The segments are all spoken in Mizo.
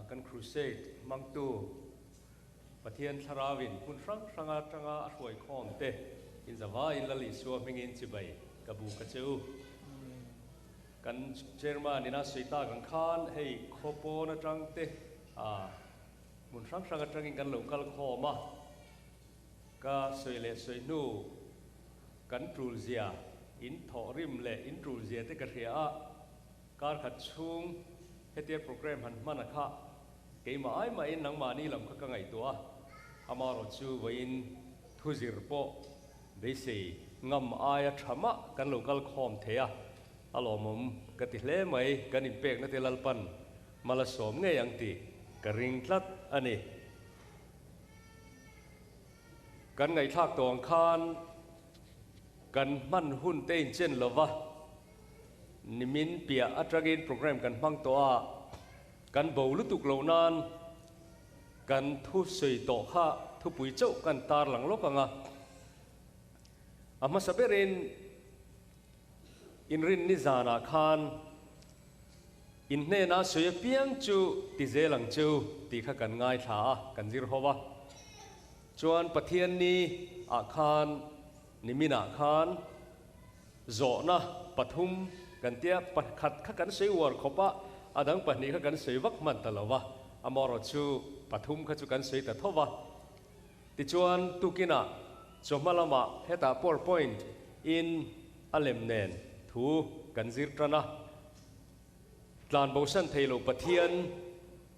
Kan Crusade hmangtu Pathian Thlarauin hmun hrang hrang atanga a hruaikhawm te in zavaiin Lal Isua hmingin chibai ka bu ka che u. Kan Chairman ina sawi tak ang khan hei khaw pawn atang te hmun hrang hrang atangin kan lo kal khawm a, ka sawi leh sawi hnu kan tul zia in thawh rim leh in tul zia te ka hria a, Kar khat chhung hetia program han hman a kha keimah ai mahin nangmahni lam kha ka ngaihtuah a, amaherawh chu vawiin thu zir pawh beisei ngam aia tha mah kan lo kal khawm thei a, a lawmawm ka ti hle mai, kan inpekna te Lalpan mal a sawm ngei ang tih ka ring tlat a ni. Kan ngaihthlak tawh ang khan kan hman hun te inchen lova, Nimin piah atangin program kan hmang tawh a, kan bo lutuk loh nan kan thu sawi tawh kha thupui chauh kan tar lang lawk ang a. A hmasa berin inrinni zanah khan in hnenah sawi apiang chu ti zel ang cheu tih kha kan ngaithla a, kan zir ho a. Chuan Pathianni ah khan niminah khan Zawhna pathum kan tia, pakhat kha kan sawi uar khawp a, a dang pahnih kha kan sawi vak hman ta lo va, amaherawh chu pathum kha chu kan sawi ta tho va. Tichuan tukinah chawhma lamah hetah powerpoint in a lem nen thu kan zir tan a, tlan bosan thei lo Pathian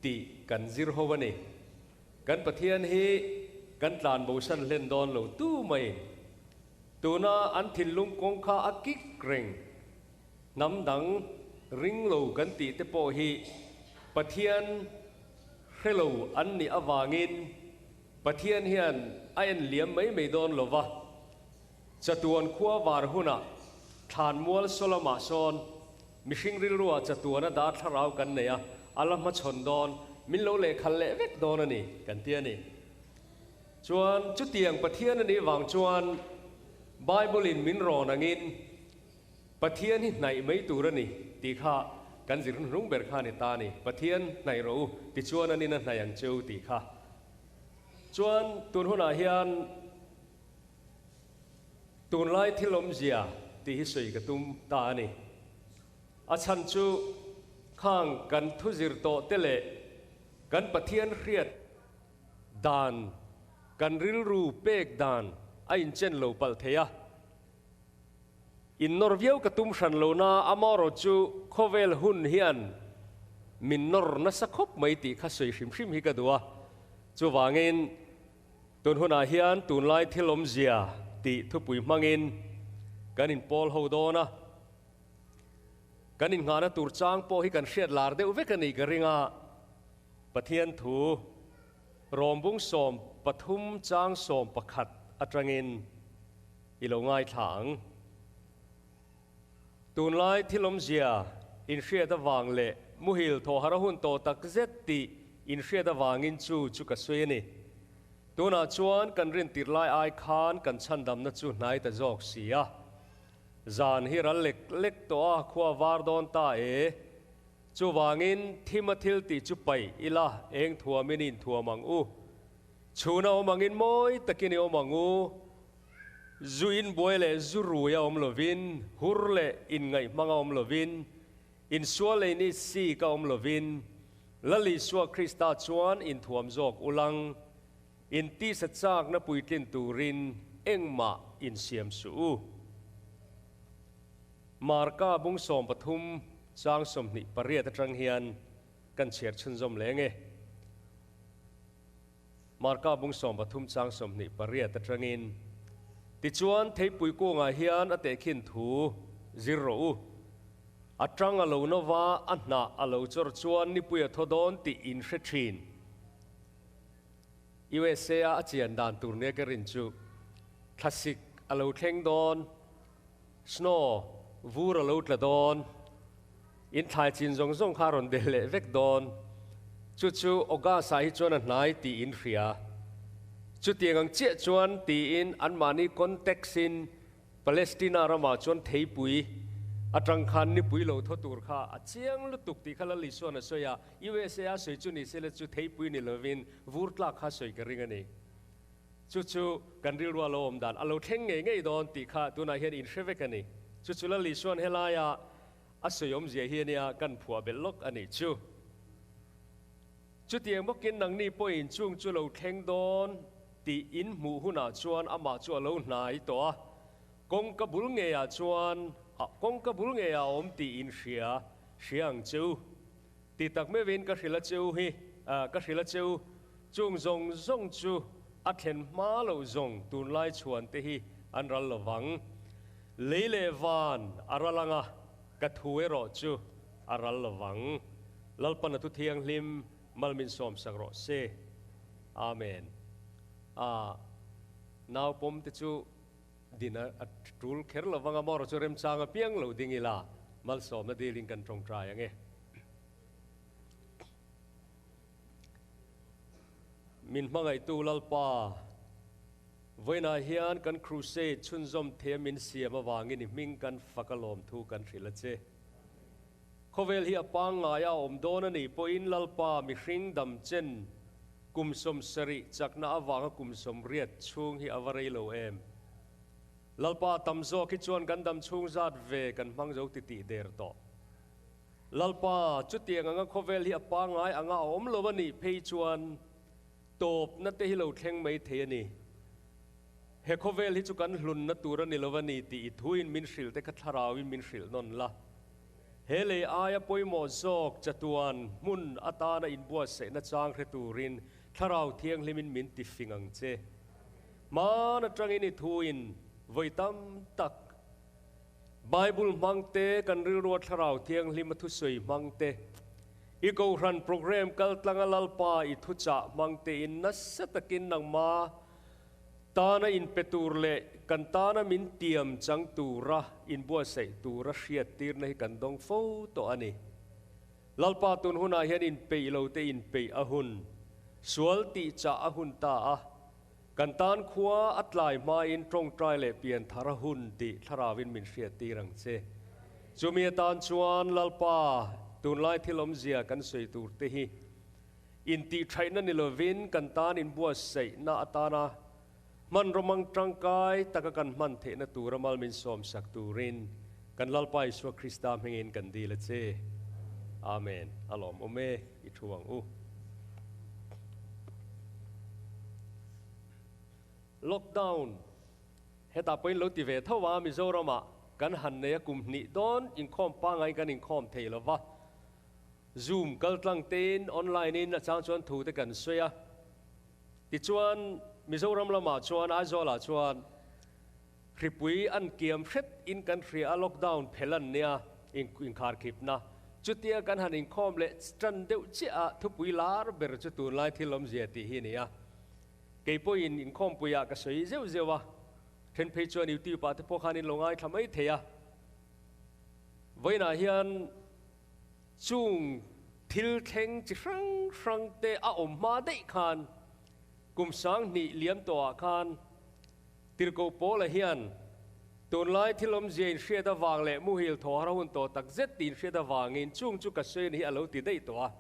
tih kan zir ho a ni. Kan Pathian hi kan tlan bosan hlen dawn lo tu maiin. Tuna an thinlung kawng kha a kik reng. Hnam dang ring lo kan tih te pawh hi Pathian hre lo an nih avangin Pathian hian a en liam mai mai dawn lo va. Chatuan khua var hunah thlanmual Solomah sawn mihring rilruah chatuana dar thlarau kan nei a, a la hmachhawn dawn, min lo lehkhal leh vek dawn a ni kan ti a ni. Chuan chutiang Pathian a nih vang chuan Bible in min rawn angin Pathian hi hnaih mai tur a ni tih kha kan zir hnuhnung ber kha a ni ta a ni. Pathian hnaih rawh u tichuan an in a hnaih ang che u tih kha. Chuan tun hunah hian tunlai thil awmzia tih hi sawi ka tum ta a ni. A chhan chu khang kan thuzir tawh te leh kan Pathian hriat Dan, Kan rilru pek dan a inchen lo palh thei a. Innawr viau ka tum hran lo na amaherawh chu khawvel hun hian min nawr nasa khawp mai tih kha sawi hrim hrim hi ka duh a. Chuvangin tun hunah hian tunlai thil awmzia tih thupui hmangin kan inpawl ho dawn a. Kan innghahna tur chang pawh hi kan hriat lar deuh vek a nih ka ring a. Pathian thu Rawmbung 13 chang 11 atangin i lo ngaithla ang. Tunlai thil awmzia inhriat avang leh muhil thawhar a hun tawh tak zet tih inhriat avangin chu chu ka sawi a ni. Tunah chuan kan rintir lai ai khan kan chhandamna chu hnai ta zawk si a. Zan hi ral lek lek tawh a, khua var dawn ta e. Chuvangin, thim a thil tih chu paih ila, eng thuamin i inthuam ang u. Chhuna awm angin mawi takin i awm ang u. Zu inbuai leh zu rui a awm lovin, hur leh inngaihhmang a awm lovin, insual leh in sik a awm lovin, Lal Isua Krista chuan inthuam zawk ulang, intisa chakna puitlin turin engmah insiam suh u. Marka bung 13 chang 28 atang hian kan chhiar chhunzawm leh nge? Marka bung 13 chang 28 atangin, Tichuan theipui kungah hian a tehkhin thu zir rawh u. A tang a lo nova, a hnah a lo chawr chuan nipui a thaw dawn tih in hre thin. USA a a chian dan tur nia ka rin chu thlasik a lo thleng dawn. Snow vur a lo tla dawn, in thlai chin zawng zawng kha a rawn del leh vek dawn. Chu chu August ah hi chuan a hnai tih in hria. Chutiang ang chiah chuan tiin anmahni context in Palestina ramah chuan theipui Atang khan nipui lo thaw tur kha a chiang lutuk tih kha Lal Isuan a sawi a, USA a sawi chu ni se le chu theipui ni lovin vur tlak kha sawi ka ring a ni. Chu chu kan rilru a lo awm dan a lo thleng ngei ngei dawn tih kha tunah hian in hre vek a ni. Chu chu Lal Isuan helaia a sawi awmzia hi ania kan phuah belh lawk a nih chu. Chutiang bawkin nangni pawhin chung chu lo thleng dawn tih in hmuh hunah chuan amah chu a lo hnai tawh a, kawngka bul ngeiah chuan kawngka bul ngeiah a awm tih in hria hria ang che u. Ti tak meuhin ka hrilh a che u hi, ka hrilh a che u, chung zawng zawng chu a thlen hma loh zawng tunlai chhuan te hi an ral lo vang. Lei leh van a ral ang a, ka thu erawh chu a ral lo vang. Lalpan a thu thianghlim mal min sawmsak rawh se. Amen. A nau pawm te chu din a tul kher lo vang a, mawra chu remchang apiang lo ding ila malsawmna dilin kan tawngtai ang e. Min hmangaihtu Lalpa, vawiinah hian kan crusade chhunzawm thei a min siam avangin i hming kan fak a lawmthu kan hrilh a che. Khawvel hi a pangngai a awm dawn a nih pawhin Lalpa mihring dam chen kum 70 chakna avanga kum 80 chhung hi a va rei lo em? Lalpa tam zawk hi chuan kan dam chhung zat ve kan hmang zo titih der tawh. Lalpa, chutiang anga khawvel hi a pangngai anga a awm lo a nih phei chuan tawpna te hi lo thleng mai thei a ni. He khawvel hi chu kan hlunna tur a ni lo a ni tih i thuin min hrilh te kha thlarauin min hrilh nawn la. He lei aia pawimawh zawk chatuan hmun atana inbuatsaihna chang hre turin Thlarau Thianghlimin min ti fing ang che. Hman atangin i thuin vawi tam tak Bible hmang te, kan rilrua Thlarau Thianghlim a thusawi hmang te, i Kohhran program kaltlanga Lalpa i thuchah hmang tein nasa takin nangma Tana inpe tur leh kan tana min tiam chang tura inbuatsaih tura hriattirna hi kan dawng fo tawh a ni. Lalpa tun hunah hian inpeih lo te inpeih a hun, sual tih chah a hun ta a, kan tan khua a tlai hmain tawngtai leh pianthar a hun tih thlarauin min hriattir ang che. Chumi atan chuan Lalpa tunlai thil awmzia kan sawi tur te hi Intihṭhaihna ni lovin kan tan inbuatsaihna atana hmanraw mang ṭangkai taka kan hman theihna tura mal min sawmsak turin kan Lalpa Isua Krista hmingin kan dil a che. Amen. A lawmawm e, i thu ang u. Lockdown hetah pawhin lo ti ve tho a, Mizoramah kan han nei a kum hnih dawn inkhawm pangngai kan inkhawm thei lova, Zoom kaltlang tein online in a chang chuan thu te kan sawi a. Tichuan Mizoram lamah chuan Aizawl ah chuan hripui an kiam hret in kan hria a, lockdown phel an nia inkharkhipna. Chutia kan han inkhawm leh tan deuh chiah a, thupui lar ber chu tunlai thil awmzia tih hi a ni a. Kei pawhin inkhawmpuiah ka sawi zeuh zeuh a, then phei chuan YouTube ah te pawh khan in lo ngaithla mai thei a. Vawiinah hian Chung thil thleng chi hrang hrang te a awm hma daih khan kum 2000 liam tawhah khan Tirhkoh Paula hian tunlai thil awmzia inhriat avang leh muhil thaw har a hun tawh tak zet tih inhriat avangin chung chu ka sawi hi a lo ti daih tawh a.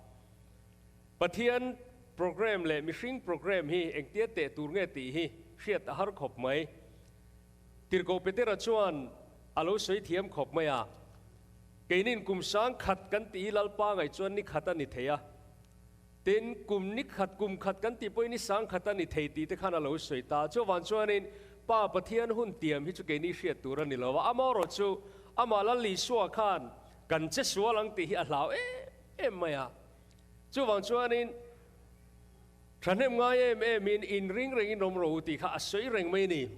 Pathian program leh mihring program hi engtia teh tur nge tih hi hriat a har khawp mai. Tirhkoh Petera chuan a lo sawi thiam khawp mai a. Keinin kum 1000 kan tih hi Lalpa ngaih chuan ni khat a ni thei a. Tin, kum ni khat, kum khat kan tih pawhin ni 1000 a ni thei tih te khan a lo sawi ta. Chuavang chuanin Pa Pathian hun tiam hi chu keini hriat tur a ni lo a. Amaherawh chu amah Lal Isua khan kan che sual ang tih hi a hlau em em mai a. Chuvang chuanin thahnem ngai em emin inring rengin awm rawh u tih kha a sawi reng mai a ni.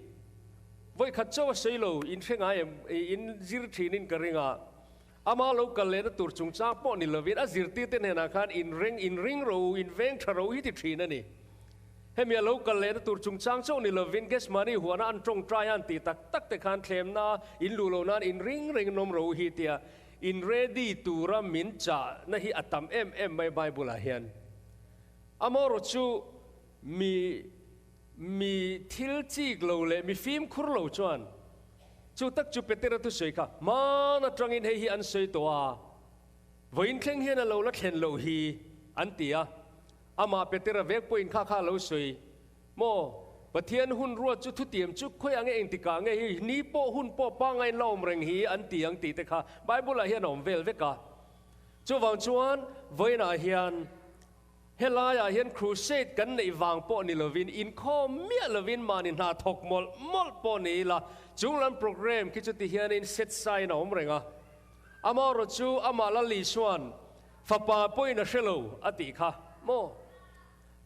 Vawi khat chauh a sawi lo, in hre ngai em, in zir thinin ka ring a. Ama lo kal lehna tur chungchang pawh ni lovin a zirtirte hnenah khan inreng, inring rawh u, inveng tha rawh u hi ti thin a ni. Hemi a lo kal lehna tur chungchang chauh ni lovin Gethsemane huana an tawngtai a an tih tak tak te khan thlemna in luh loh nan inring rengin awm rawh u hi tia in ready tura min chahna hi a tam em em mai Bible ah hian. Amaherawh chu mi mi thil chik lo leh mi fimkhur lo chuan. Chu tak chu Petera thusawi kha hmaan atangin hei hi an sawi tawh a, vawiin thleng hian a lo la thlen loh hi, an ti a. Amah Petera vek pawhin kha kha a lo sawi maw? Pathian hun ruat chu thutiam chu khawi ang nge engtikah nge hi ni pawh hun pawh pangain la awm reng hi an ti ang tih te kha Bible-ah hian a awm vel vek a. Chuvang chuan vawiinah hian Helaiah hian crusade kan neih vang pawh ni lovin, inkhawm miah lovin mahni hna thawk mawlh mawlh pawh ni ila, chunglam programme khi chuti hianin set sain a awm reng a. Amaherawh chu amah Lal Isua'n fapa pawhin a hre lo a tih kha maw?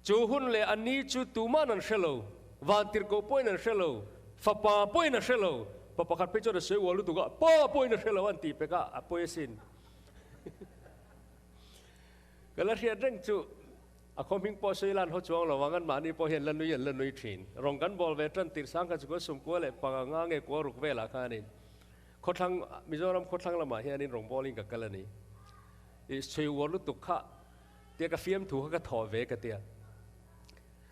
Chu hun leh a ni chu tuma'n an hre lo, vantirhkoh pawhin an hre lo, fapa pawhin a hre lo, pa pakhat phei chuan a sawi ual lutuk a, pa pawhin a hre lo an tih pek a, a pawi asin. Ka la hriat reng chu a khaw hming pawh sawi lan haw chuang lo ang, anmahni pawh hian la nui an la nui thin. Rawng kan bawl ve tan tirh sang kha chu kan sumkua leh panga nga nge kua ruk velah khanin khawthlang Mizoram khawthlang lamah hianin rawng bawlin ka kal a ni. I sawi uar lutuk kha tia ka fiamthu kha ka thawh ve ka tia.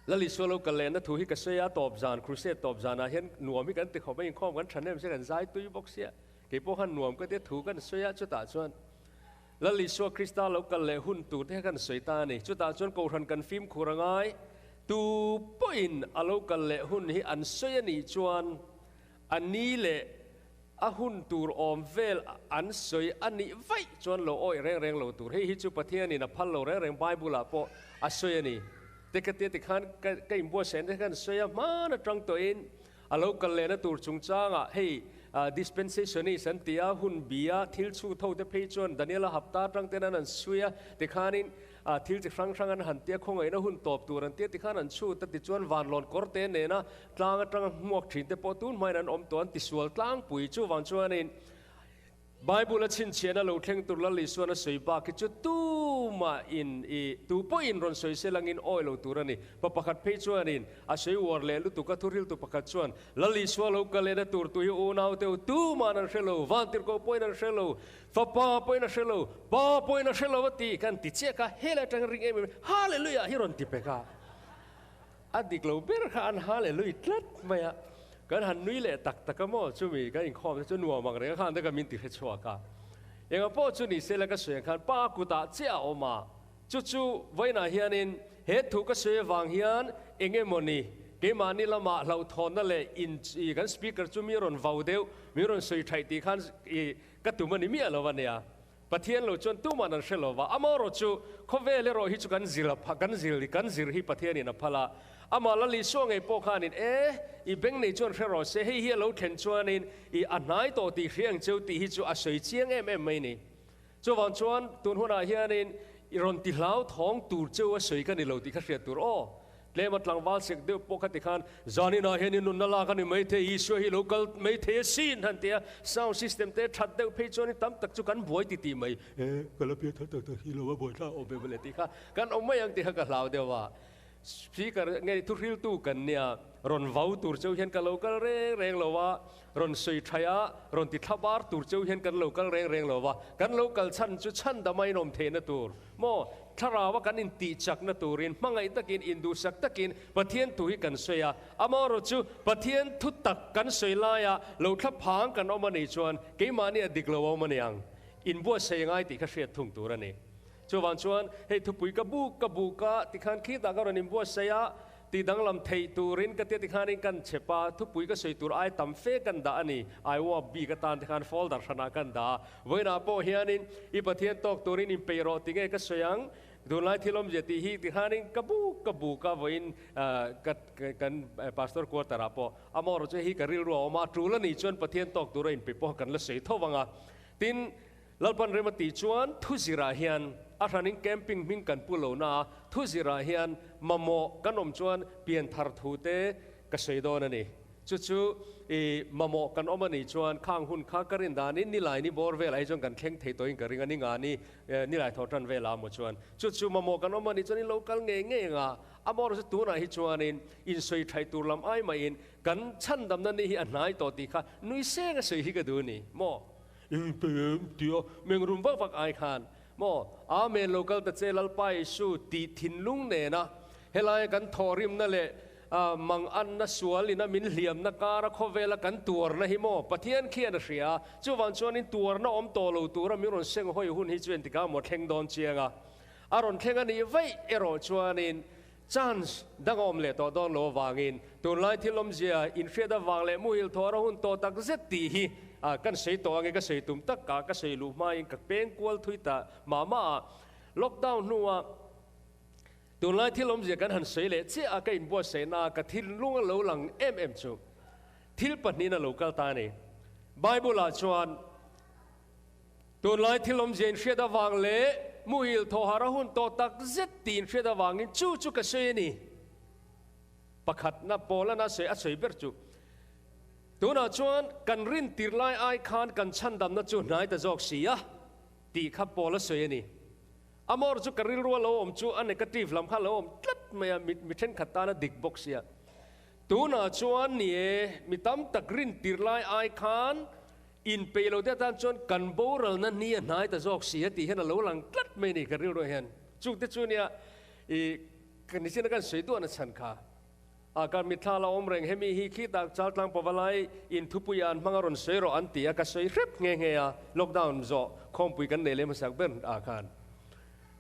Lal Isua lo kal lehna thu hi ka sawi a, tawp zan, crusade tawp zanah hian nuam hi kan ti khawp a, inkhawm kan tha nem sia kan zai tui bawk sia. Kei pawh khan nuam ka tia thu kan sawi a, chutah chuan Lal Isua Krista lo kal leh hun tur te kha kan sawi ta a ni. Chutah chuan Kohhran kan fimkhur a ngai. Tu pawhin a lo kal leh hun hi an sawi a nih chuan a ni leh a hun tur awm vel an sawi a nih vaih chuan lo awih reng reng lo tur. Hei hi chu Pathianin a phal lo reng reng Bible ah pawh a sawi a ni. Te ka tia tikhan ka inbuatsaih na te khan sawi a hman atang tawhin A lo kal lehna tur chungchangah hei dispensationist an ti a, hun bi a, thil chhu tho te phei chuan Daniela hapta atang ten an han sui a, tikhanin thil chi hrang hrang an han ti a, khawngaihna hun tawp tur an ti a, tikhan an chhut a, tichuan vanlawn kawr te nena tlang atanga hmuak thin te pawh tun hmain an awm tawh an tisual tlangpui. Chuvang chuanin Bible a chhinchhiahna lo thleng tur Lal Isuan a sawi bak hi chu tumah in i tu pawhin rawn sawi se langin awi lo tur a ni. Pa pakhat phei chuanin a sawi uar leh lutuk a, thuhriltu pakhat chuan, Lal Isua lo kal lehna tur tu hi unau te u tuma'n an hre lo, vantirhkoh pawhin an hre lo, fapa pawhin a hre lo, pa pawhin a hre lo a ti kan ti chiak a, helai atang ring em em Hallelujah hi rawn ti pek a. A dik lo ber kha an hallelujah tlat mai a, kan han nui leh tak tak a maw, chumi kan inkhawm te chu nuam ang reng a khan te ka min ti hre chhuak a. Enga pawh chu ni sela ka sawi ang khan pa kutah chiah a awm a, chu chu vawiinah hianin he thu ka sawi avang hian eng emawni keimahni lamah hlauhthawnna leh in i kan speaker chu mi rawn vau deuh, mi rawn sawi thaih tih khan i ka tum a ni miah lo a nia. Pathian lo chuan tuman an hre lo va, amaherawh chu khawvel erawh hi chu kan zir a kan zir kan zir hi Pathianin a phal a. Amah Lal Isua ngei pawh khanin, E, i beng nei chuan hre rawh se, hei hi a lo thlen chuanin i a hnai tawh tih hria ang cheu tih hi chu a sawi chiang em em mai ni. Chuvang chuan tun hunah hianin i rawn ti hlau thawng tur cheu a sawi ka ni lo tih kha hriat tur aw. Tlema tlangval sek deuh pawh kha tikhan, Zaninah hian i nunna lak a ni maithei, Isua hi lo kal maithei asin han ti a, sound system te that deuh phei chuan tam tak chu kan buai titih mai, E, ka la pian thar tak tak hi lo a buai thlak awm ve mawle tih kha kan awm mai ang tih kha ka hlau deuh a. Speaker nge thuhriltu kan nia, rawn vau tur cheu hian ka lo kal reng reng lo a, rawn sawi thaih a, rawn ti thla bar tur cheu hian kan lo kal reng reng lo va, kan lo kal chhan chu chhan dama inawm theihna tur maw? Thlaraua kan intihchakna turin hmangaih takin, induhsak takin Pathian thu hi kan sawi a. Amaherawh chu Pathian thu tak kan sawi laia lo thla phang kan awm a nih chuan keimahni a dik lo a awm a ni ang. Inbuatsaih a ngai tih kha hriat thung tur a ni. Chuvang chuan hei thupui ka buk ka buk a tikhan khitah ka rawn inbuatsaih a, Tih danglam theih turin ka tia tikhanin kan chep a, thupui ka sawi tur ai tam fe kan dah a ni. Iowa bik atan tikhan folder hranah kan dah a. Vawiinah pawh hianin i Pathian tawk turin inpeih rawh ti nge ka sawi ang? Tunlai thil awmzia tih hi tikhanin ka buk ka buk a, vawiin ka kan pastor quarter ah pawh amaherawhchu hei hi ka rilru a awm a, a tul a nih chuan Pathian tawk tura inpeih pawh kan la sawi tho vang a. Tin, Lalpan rem a tih chuan thuzirah hian a hranin camping hming kan pu lo na a, thuzirah hian mamawh kan awm chuan pianthar thu te ka sawi dawn a ni. Chu chu i mamawh kan awm a nih chuan khang hun kha ka rin danin nilai ni bawr velah hi chuan kan thleng thei tawhin ka ring a, ni nga ni nilai thaw tan velah maw chuan chu chu mamawh kan awm a nih chuan in lo kal ngei ngei ang a, amaherawhchu tunah hi chuanin insawi thaih tur lam ai mahin kan chhandamna ni hi a hnai tawh tih kha nui seng a sawi hi ka duh a ni maw? Engpem tia meng rum vak vak ai khan maw Amen lo kal ta che Lalpa Isu tih thinlung nena helaia kan thawhrimna leh Mang anna sual ina min hliamna kara khawvela kan tuarna hi maw Pathian khian a hria. Chuvang chuanin tuarna awm tawh lo tura min rawn seng hawi hun hi chu entikah maw thleng dawn chiang a. A rawn thleng a nih vaih erawh chuanin chance dang a awm leh tawh dawn lo avangin tunlai thil awmzia inhriat avang leh muhil thawh a hun tawh tak zet tih hi kan sawi tawh ange ka sawi tum tak a, ka sawi luh hmain ka peng kual thui ta mah mah a. Lockdown hnuah Tunlai thil awmzia kan han sawi leh chiah a, ka inbuatsaihna a ka thinlung a lo lang em em chu thil pahnihin a lo kal ta a ni. Bible-ah chuan tunlai thil awmzia inhriat avang leh muhil thawhar a hun tawh tak zet tih inhriat avangin chu chu ka sawi a ni. Pakhatna Paulana sawi a sawi ber chu tunah chuan kan rintir lai ai khan kan chhandamna chu hnai ta zawk si a tih kha Paula sawi a ni. Amor chu ka rilru a lo awm chu a negative lam kha a lo awm tlat mai a, mi thenkhat tan a dik bawk sia. Tunah chuan ni e, mi tam tak rin tir lai ai khan inpeih lo te atan chuan kan boralna ni a hnai ta zawk si a tih hian a lo lang tlat mai a ni ka rilru hian. Chungte chu nia i nichin a kan sawi duahna chhan kha. A kan mitthla la awm reng, hemi hi khitah Chaltlang Pavalai in thupui ah an hmang a rawn sawi rawh an ti a, ka sawi hrep nghe nghe a, lockdown zawh khawmpui kan nei leh hmasak ber ah khan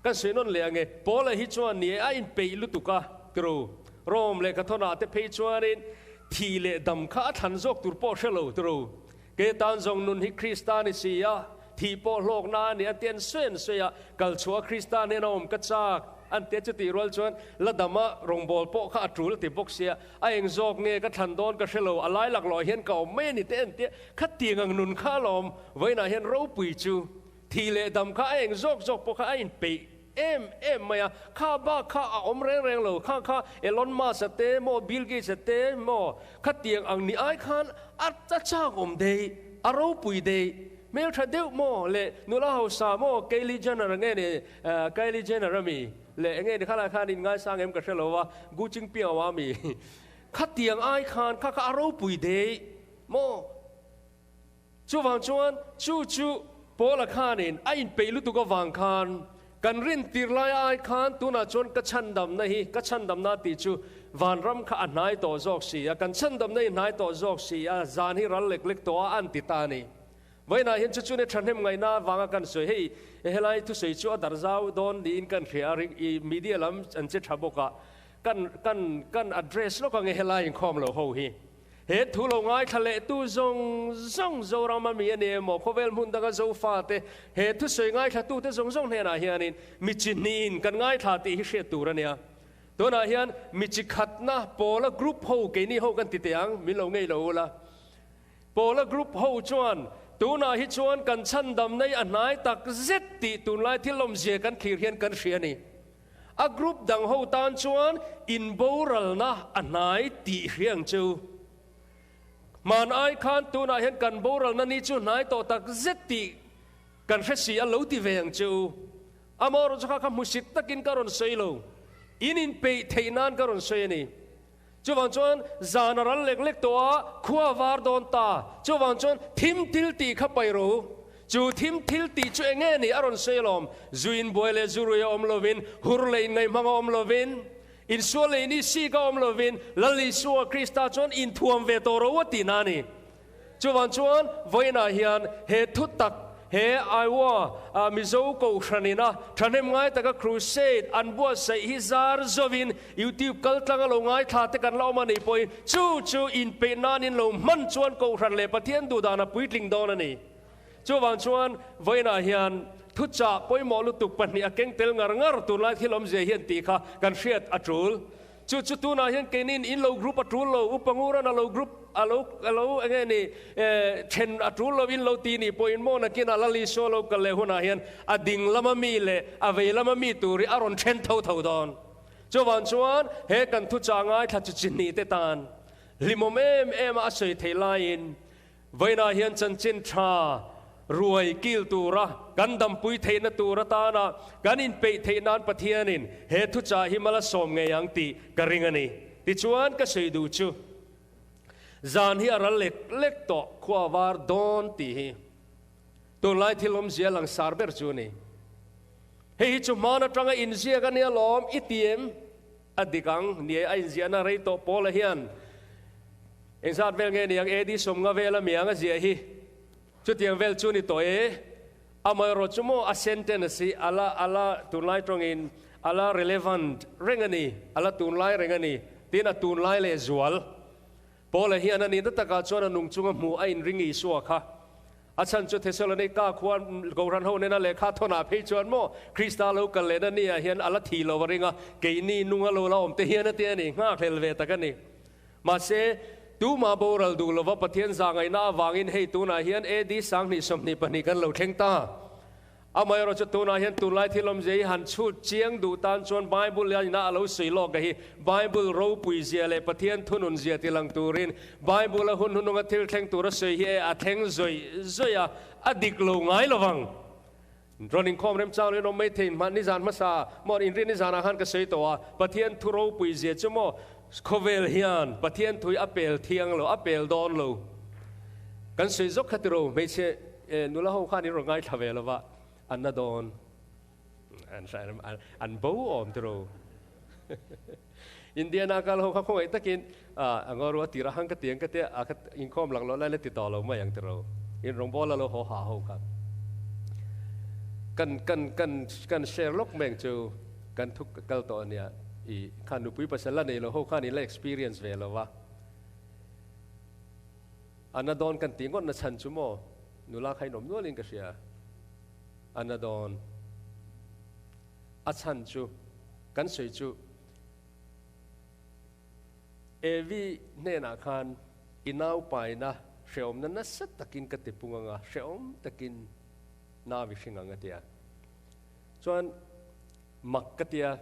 kan sawi nawn leh ange, Paula hi chuan ni e a inpeih lutuk a, tiro Rome leh Kathawn ah te phei chuanin thih leh dam kha a thlan zawk tur pawh hre lo tiro, ke tan zawng nun hi Krista ni si a, thih pawh hlawkna a ni a ti an sawi an sawi a, kal chhuah a Krista hnena awm ka chak. An tia chutih rual chuan la dama rawngbâwl pawh kha a ṭul a ti bawk sia, a eng zawk nge ka thlan dawn ka hre lo, a lai laklawh hian ka awm mai a ni te an tia, khatiang ang nun kha alawm, vawiinah hian ropui chu thih leh dam kha a eng zawk zawk pawh kha a inpeih em em mai a, kha bak kha a awm reng reng lo, kha kha Elon Musk-a te maw Bill Gates-a te maw khatiang ang ni ai khan a chak awm daih, a ropui daih, hmelṭha deuh maw leh nula hausa maw Kylie Jenner nge ni Kylie Jenner a mi leh enge ni khalai khan in ngaisang em ka hre lo a, Gu Chingpiao a mi khatiang ai khan kha kha a ropui dei maw? Chuvang chuan chu chu Paula khanin a inpeih lutuk avang khan kan rintir lai ai khan tunah chuan ka chhandamna hi ka chhandamna tih chu vanram kha a hnai tawh zawk si a, kan chhandamna hi hnai tawh zawk si a, zan hi ral lek lek tawh a an ti ta a ni. Vawiinah hian chu chune thahnem ngaihna avanga kan sawi, hei helai thusawi chu a darh zau dawn niin kan hria a, i media lam an che tha bawk a, kan kan kan address lawk ange helai inkhawm lo ho hi. He thu lo ngaithla leh tu zawng zawng Zoram a mi a ni emaw, khawvel hmun danga Zofa te, he thusawi ngaithla tu te zawng zawng hnenah hianin mi chi hnihin kan ngaithla tih hi hriat tur a nia. Tunah hian mi chi khatna pawla group ho keini ho kan ti teh ang, min lo ngei lo ula. Paula group ho chuan, Tunah hi chuan kan chhandamna hi a hnai tak zet tih tunlai thil awmzia kan thlir hian kan hria a ni. A group dang ho tan chuan inboralna a hnai tih hria ang che u. Hman ai khan tunah hian kan boralna ni chu hnai tawh tak zet tih kan hre si a lo ti ve ang che u. Amaherawhchu kha kha hmusit takin ka rawn sawi lo. In inpeih theih nan ka rawn sawi a ni. Chuvang chuan zan a ral lek lek tawh a, khua a var dawn ta. Chuvang chuan thim thil tih kha paih rawh u. Chu thim thil tih chu eng nge ni a rawn sawi alawm? Zu inbuai leh zu rui a awm lovin, hur leh inngaihmang a awm lovin, insual leh inisik a awm lovin, Lal Isua Krista chuan inthuam ve tawh rawh u a tihna a ni. Chuvang chuan vawiinah hian he thu tak, he Iowa Mizo Kohhran ina thahnem ngai taka crusade an buatsaih hi zar zovin YouTube kaltlang a lo ngaithla te kan la awm a nih pawhin chu chu inpeih nan in lo hman chuan Kohhran leh Pathian duhdan a puitling dawn a ni. Chuvang chuan vawiinah hian thuchah pawimawh lutuk pahnih a keng tel ngar ngar tunlai thil awmzia hian tih kha kan hriat a tul. Chu chu tunah hian keinin in lo group a tul lo, Upa Nguran a lo group a lo a lo eng nge ni eh then a tul lo in lo ti nih pawhin maw nakinah Lal Isua lo kal leh hunah hian a ding lama mi leh a vei lama mi tur hi a rawn then tho tho dawn. Chuvang chuan he kan thuchah ngaithla chu chi hnih te tan hlimawm em em a a sawi theih laiin Vawiinah hian chanchin tha ruai kil tura kan dampui theihna tur atana kan inpeih theih nan Pathianin he thuchah hi mal a sawm ngei ang tih ka ring a ni. Tichuan ka sawi duh chu zan hi a ral lek lek tawh khua var dawn tih hi tunlai thil awmzia langsar ber chu a ni. Hei hi chu hman atanga inziak a nia lawm i ti em? A dik ang, ni a inziahna rei tawh Paula hian engzat vel nge niang AD 50 vela miang a ziah hi chutiang vel chu ni tawh e. Amaherawh chu maw a sentence hi a la a la tunlai tawngin a la relevant reng a ni, a la tunlai reng a ni tiin a tunlai leh zual. Paula hian a nihna takah chuan a nung chunga hmuh a inring Isua kha. A chhan chu Thesalonika khua Kohhran ho nena lehkha thawnah phei chuan maw Krista lo kal lehna niah hian a la thi lo a ring a, keini nunga lo la awm te hian a ti a ni, nghakhlel ve tak a ni. Mahse, tumah boral duh lova Pathian zahngaihna avangin hei tunah hian AD 2022 kan lo thleng ta. Amaherawh chu tunah hian tunlai thil awmzia hi han chhut chiang duh tan chuan Bible hian ina a lo sawi lawk a hi Bible ropui zia leh Pathian thunun zia ti lang turin Bible a hun hununga thil thleng tur a sawi hi e a thleng zawih zawih a, a dik lo ngai lovang. Rawn inkhawm remchang loin awm mai thei hmah nizan hmasa maw inrin nizanah khan ka sawi tawh a, Pathian thu ropui zia chu maw khawvel hian Pathian thui a pel thiang lo, a pel dawn lo. Kan sawi zawk kha tiro hmeichhe nula ho khan in rawn ngaithla ve lova an na dawn an bo awm tiro. Indiana kal ho kha khawngaih takin a ngaw ru a tirah khan ka ti ang ka tia a inkhawm lak loh lai la ti tawh lo mai ang tiro. In rawngbawla lo haw ha ho kha kan kan kan kan share lawk mai ang chu kan thu kal tawh ania i khan nupui pasal la nei lo ho khan in la experience ve lo va a na dawn kan tih ngawt na chhan chu maw nula kha in awm nual in ka hria a na dawn a chhan chu kan sawi chu Evi hnenah khan i naupaina hrehawmna nasa takin ka ti pung anga, hrehawm takin nau i hring ang a ti a. Chuan mak ka ti a,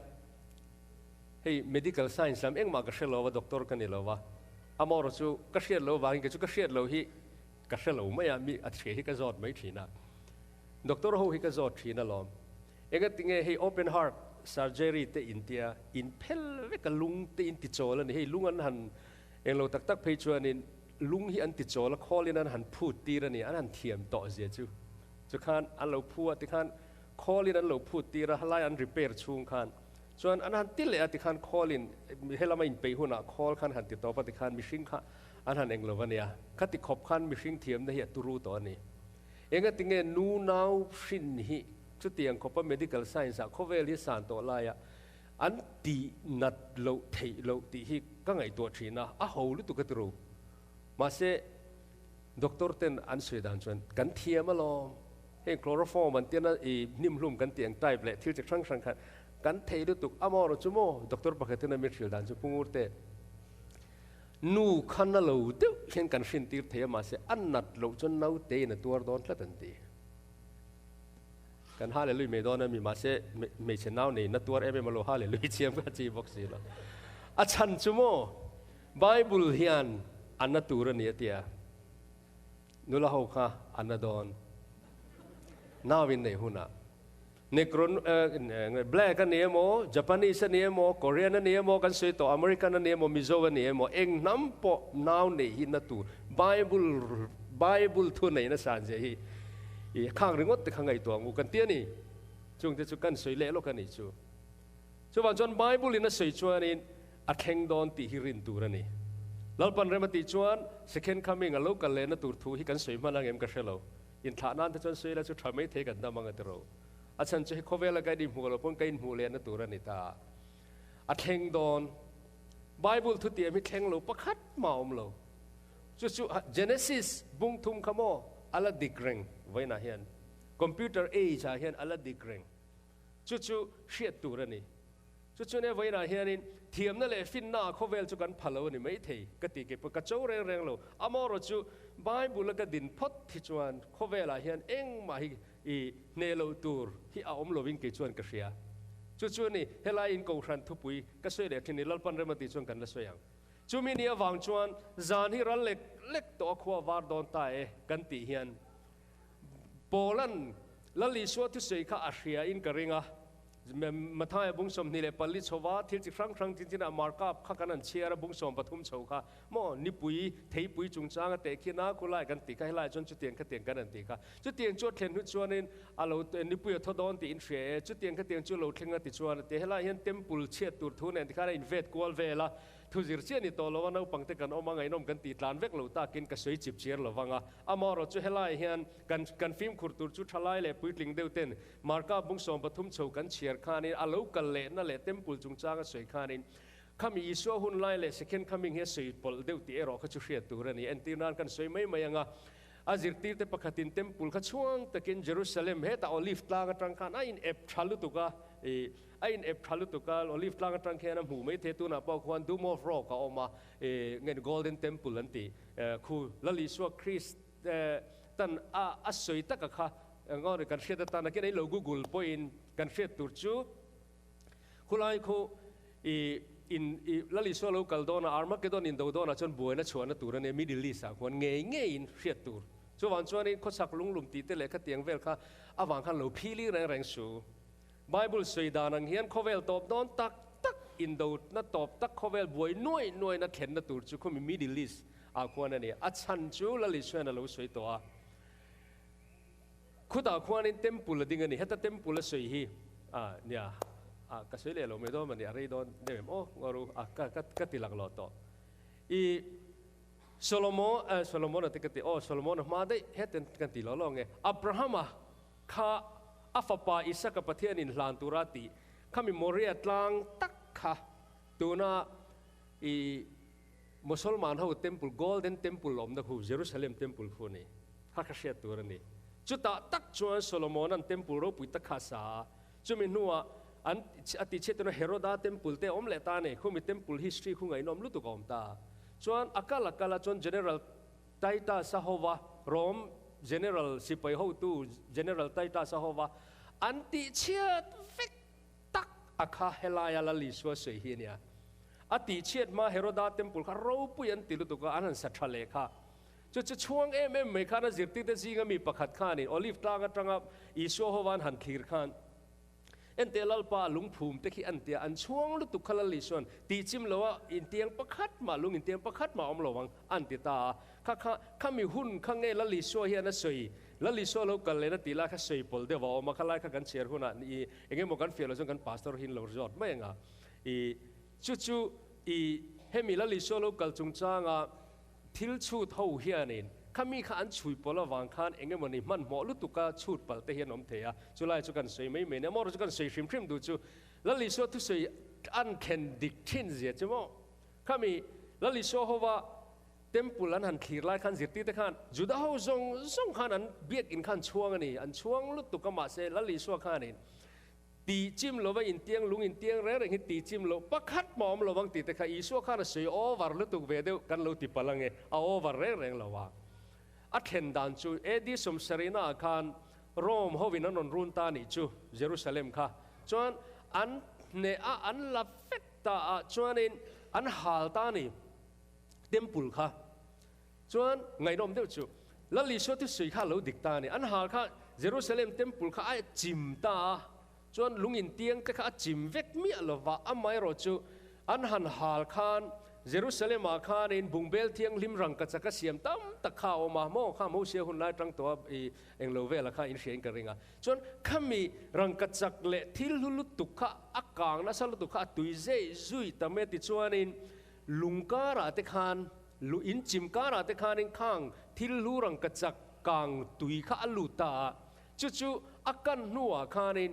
hei medical science lam engmah ka hre lo va, doctor ka ni lo va, amaherawh chu ka hriat loh vangin kei chu ka hriat loh hi ka hre lo mai a, mi a hria hi ka zawt mai thin a, doctor ho hi ka zawt thin alawm. Engatinge hei open heart surgery te in tia in phel vek a lung te in ti chawl a ni. Hei lung an han englo tak tak phei chuanin lung hi an ti chawl a, khawlin an han phut tir a ni, an han thiam tawh zia chu. Chu khan an lo phu a tikhan khawlin an lo phut tir a, halai an repair chhung khan chuan an han ti leh a tikhan khawlin helama inpeih hunah khawl khan han ti tawp a tikhan mihring kha an han englo a nia. Khati khawp khan mihring thiamna hi a turu tawh a ni. Engatinge nu nau hrin hi Chutiang khawpa medical science ah khawvel hi san tawh laia an tih nat loh theih loh tih hi ka ngaihtuah thin a, a ho lutuk a ti ro. Mahse, doctor ten an sawi dan chuan kan thiam alawm, heng chloroform an tiana i hnimhlum kan tih ang type leh thil chi hrang hrang khan kan thei lutuk a maw rawh chu maw? Doctor pakhat in a min hrilh dan chu Pu Ngurte, nu kha na lo deuh hian kan hrintir thei a mahse a nat loh chuan naute in a tuar dawn tlat an ti. Kan hallelui mai dawn a mi mahse hmeichhe nau nei na tuar em em a lo hallelui chiam kha chi bawk si lo. A chhan chu maw Bible hian a na tur a ni a tia nula ho kha a na dawn nau in neih hunah Negro black a ni emaw Japanese a ni emaw Korean a ni emaw kan sawi tawh American a ni emaw Mizo a ni emaw eng hnam pawh nau neih hi na tur Bible Bible thu neihna san zia hi I khang ringawt te kha ngaihtuah ang u kan ti a ni. Chungte chu kan sawi leh lawk a nih chu. Chuvang chuan Bible in a sawi chuanin a thleng dawn tih hi rin tur a ni. Lalpan rem a tih chuan second coming a lo kal lehna tur thu hi kan sawi hman ang em ka hre lo. Inthlah nan te chuan sawi ila chu tha mai thei kan dam ang a ti ro. A chhan chu hei khawvela ka inhmuh loh pawn ka inhmuh lehna tur a ni ta. A thleng dawn. Bible thutiam hi thleng lo pakhat mah a awm lo. Chu chu Genesis bung thum kha maw a la dik reng vawiinah hian computer age ah hian a la dik reng. Chu chu hriat tur a ni. Chu chu nia vawiinah hianin thiamna leh finna ah khawvel chu kan pha lo a ni maithei ka ti kei pawh ka cho reng reng lo. Amaherawh chu Bible a ka din phawt hi chuan khawvelah hian engmah hi i hneh loh tur hi a awm lovin kei chuan ka hria. Chu chu a ni helai in Kohhran thupui ka sawi leh thin ni Lalpan rem a tih chuan kan la sawi ang. Chumi ni avang chuan zan hi ral lek lek tawh a khua var dawn ta e kan tih hian Paula'n Lal Isua thusawi kha a hria in ka ring a. Mathaia bung 24 chhova thil chi hrang hrang chin chinah Marka kha kan han chhiar a, bung 13 chho kha maw nipui theipui chungchang a teh khin a, khulai kan tih kha helaiah chuan chutiang khatiang kan han tih kha. Chutiang chu a thlen hnu chuanin a lo nipui a thaw dawn tih in hria e, chutiang khatiang chu a lo thleng a ti chuan a ti. Helaiah hian temple chhiat tur thu nen tikhan a invet kual vel a, Thu zir chiah ni tawh lo a, naupangte kan awm a, ngaihnawm kan tih tlan vek lo takin ka sawi chip chiar lo vang a. Amaherawh chu helaiah hian kan kan fimkhur tur chu thalai leh puitling deuh ten Marka bung 13 chho kan chhiar khanin a lo kal lehna leh temple chungchang a sawi khanin khami Isua hun lai leh second coming hi a sawi pawlh deuh tih erawh kha chu hriat tur a ni. Entir nan kan sawi mai mai ang a, a zirtirte pakhatin temple kha chhuang takin Jerusalem hetah Olive tlang atang khan a in ep tha lutuk a, ih, A in ep tha lutuk a, Olive tlang atang khian a hmuh mai thei tunah pawh khuan Dome of Rock a awm a, ih nge Golden Temple an tih khu Lal Isua Krist tan a a sawi taka kha ngaw kan hriat atana khian ei lo Google pawhin kan hriat tur chu khulai khu ih in ih Lal Isua lo kal dawn a Armageddon in do dawnah chuan buaina chhuahna tur a nia Middle East ah khuan ngei ngeiin hriat tur. Chuvang chuanin khawchhak lunglum tih te leh khatiang vel kha avang khan lo phili reng reng su. Bible sawi dan ang hian khawvel tawp dawn tak tak, indona tawp tak khawvel buai nuai nuaina thlenna tur chu khumi Middle East ah khuan a ni. A chhan chu Lal Isuain a lo sawi tawh a. Khutah khuanin temple a ding a ni. Heta temple a sawi hi a nia, a ka sawi leh lo mai dawn a ni, a rei dawn deuh em aw ngaw a ka ka ka ti laklawh tawh. I Solomon, Solomon-a te ka ti, aw Solomon-a hma daih heten kan ti lo lo ang e. Abraham-a Kha a fapa Isaka Pathianin hlan tura tih khami Moria tlang tak kha tuna i Mosolman ho temple, Golden Temple awmna khu Jerusalem Temple khu a ni. Kha kha hriat tur a ni. Chutah tak chuan Solomona'n temple ropui tak kha a sa a, chumi hnuah an a tihchhiat tuna Heroda temple te a awm leh ta a ni. Khumi temple history khu ngaihnawm lutuk a awm ta. Chuan a kal a kal a chuan General Titus a hova, Rome General sipai hotu General Titus a hova, an tihchhiat vek tak a kha helaia Lal Isua sawi hi a nia. A tihchhiat hma Heroda temple kha ropui an ti lutuk a, an han sa tha leh kha. Chu chu chhuang em em mai khan a zirtirte zinga mi pakhat khanin Olive tlang atanga Isua hova an han thlir khan, Enteh Lalpa lungphum te khi an tia, an chhuang lutuk kha Lal Isuan tih chim lo a intiang pakhat mah lung intiang pakhat mah awm lo ang an ti ta a. Kha kha khami hun kha nge Lal Isua hian a sawi, Lal Isua lo kal lehna tih lai kha sawi pawlh deuh a awm a, kha lai kha kan chhiar hunah i eng emaw kan fiah loh chuan kan pastor hi an lo zawt mai ang a. I chu chu i hemi Lal Isua lo kal chungchanga Thil chhut ho hianin khami kha an chhui pawlh avang khan eng emawni hmanhmawh lutuka chhut palh te hi an awm thei a, chulai chu kan sawi mai mai nia maw chu kan sawi hrim hrim duh chu Lal Isua thusawi an thlen dik thin zia chu maw khami Lal Isua hova temple an han thlir lai khan zirtir te khan Juda ho zawng zawng khan an biakin khan chhuang a ni, an chhuang lutuk a mahse Lal Isua khanin Tih chim lova intiang lung intiang reng reng hi tih chim loh pakhat mah awm lovang tih te kha Isua khan a sawi over lutuk ve deuh kan lo ti palh ange, a over reng reng lo a. A thlen dan chu AD 70 ah khan Rome hovin an rawn run ta nih chu Jerusalem kha chuan an hneh a an la vek ta ah chuanin an hal ta ni temple kha Chuan ngaihnawm deuh chu Lal Isua thusui kha a lo dik ta a ni. An hal kha Jerusalem temple kha a chim ta a, chuan lung intiang te kha a chim vek miah lo va, amaherawh chu an han hal khan Jerusalem ah khanin bungbel thianghlim rangkachak a siam tam tak kha a awm a, maw kha Mosia hun lai atang tawh a i englo vela kha in hria in ka ring a. Chuan khami rangkachak leh thil hlu lutuk kha a kang nasa lutuk kha a tui zei zui ta mai a tichuanin lung karah te khan Lu in chim karah te khanin khang thil hlu rangkachak kang tui kha a lut ta a, chu chu a kan hnuah khanin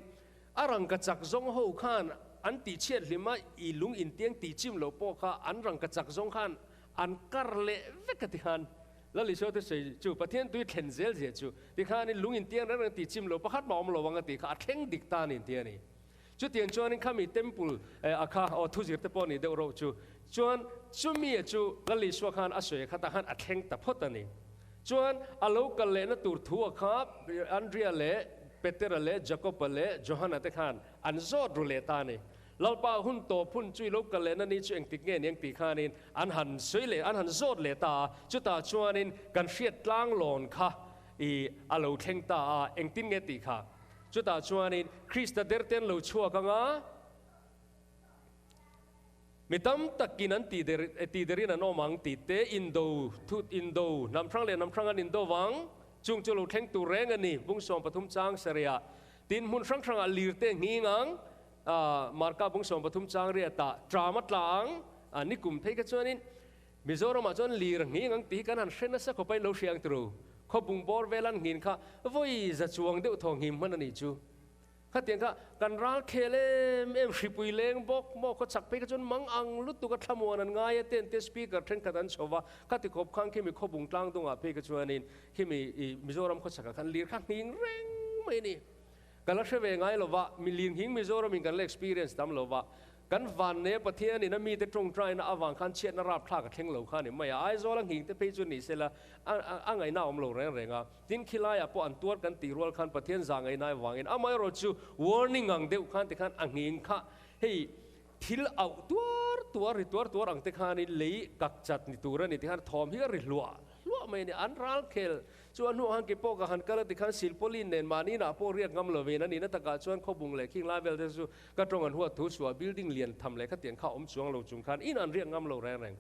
a rangkachak zawng ho khan an tihchhiat hlim a, i lung intiang tihchim loh pawh kha an rangkachak zawng khan an kar leh vek a tikhan Lal Isua thusawi chu Pathian tui thlen zel zia chu tikhanin lung intiang reng reng tihchim loh pakhat mah awm lo ang a tih kha a thleng dik ta a ni ti a ni. Chutiang chuanin khami temple a kha aw thuzir te pawh nih deuh reuh chu chuan chumi chu Lal Isua khan a sawi kha tah khan a thleng ta phawt a ni. Chuan a lo kal lehna tur thu a kha Andria leh Petera leh Jakoba leh Johana te khan an zawt ru leh ta a ni. Lalpa hun tawp hun chu i lo kal lehna ni chu engtik nge ni ang tih khanin an han sawi leh an han zawt leh ta a. Chutah chuanin kan hriat tlang lawn kha i a lo thleng ta a, engtin nge tih kha. Chutah chuanin Krista derte an lo chhuak ang a, mi tam takin an tih der tih derin an awm ang tih te, indo thut indo hnam hrang leh hnam hrang an indo vang, chung chu lo thleng tur reng a ni, bung 13 chang sarihah. Tin, hmun hrang hrangah lirte nghing ang, Marka bung 13 chang riatah tram a tla ang, a nikum phei kha chuanin Mizoramah chuan lir nghing ang tih hi kan han hre nasa khawp a, in lo hria ang tiro. Khawbung bawr vel an nghin kha vawi za chuang deuh thaw nghim hman a nih chu. Khatiang kha kan ral khel em em hripui leng bawk maw khaw chak phei kha chuan mang ang lutuk a thlamuan an ngai a ten te speaker thenkhat an chho va, khati khawp khan khimi khawbung tlang dungah phei kha chuanin khimi i Mizoram khaw chakah khan lir kha nghing reng mai a ni. Ka la hre ve ngai lova, mi lir nghing Mizoramin kan la experience tam lova, Kan vanne Pathianin a mite tawngtaina avang khan chhiatna rapthlak a thleng lo kha a ni mai a, Aizawl a nghing te phei chu ni sela a ngaihna a awm lo reng reng a, tin khilaiah pawh an tuar kan tih rual khan Pathian za ngaihna avangin amaherawhchu warning ang deuh khan tikhan a nghing kha hei thil auh tuar tuar ri tuar tuar ang te khanin lei kak chat ni tur a ni tikhan thawm hi a ri hluah hluah mai a ni, an ralkhel Chu a hnuah khan ke pawh ka han kal a tikhan silpawlin nen mahni inah pawh riak ngam lovin a nihna takah chuan khawbung leh khing lai vel te chu ka tawng an huat thu chhuah building lian tham leh khatiang kha awm chuang lo chung khan in an riak ngam lo reng reng.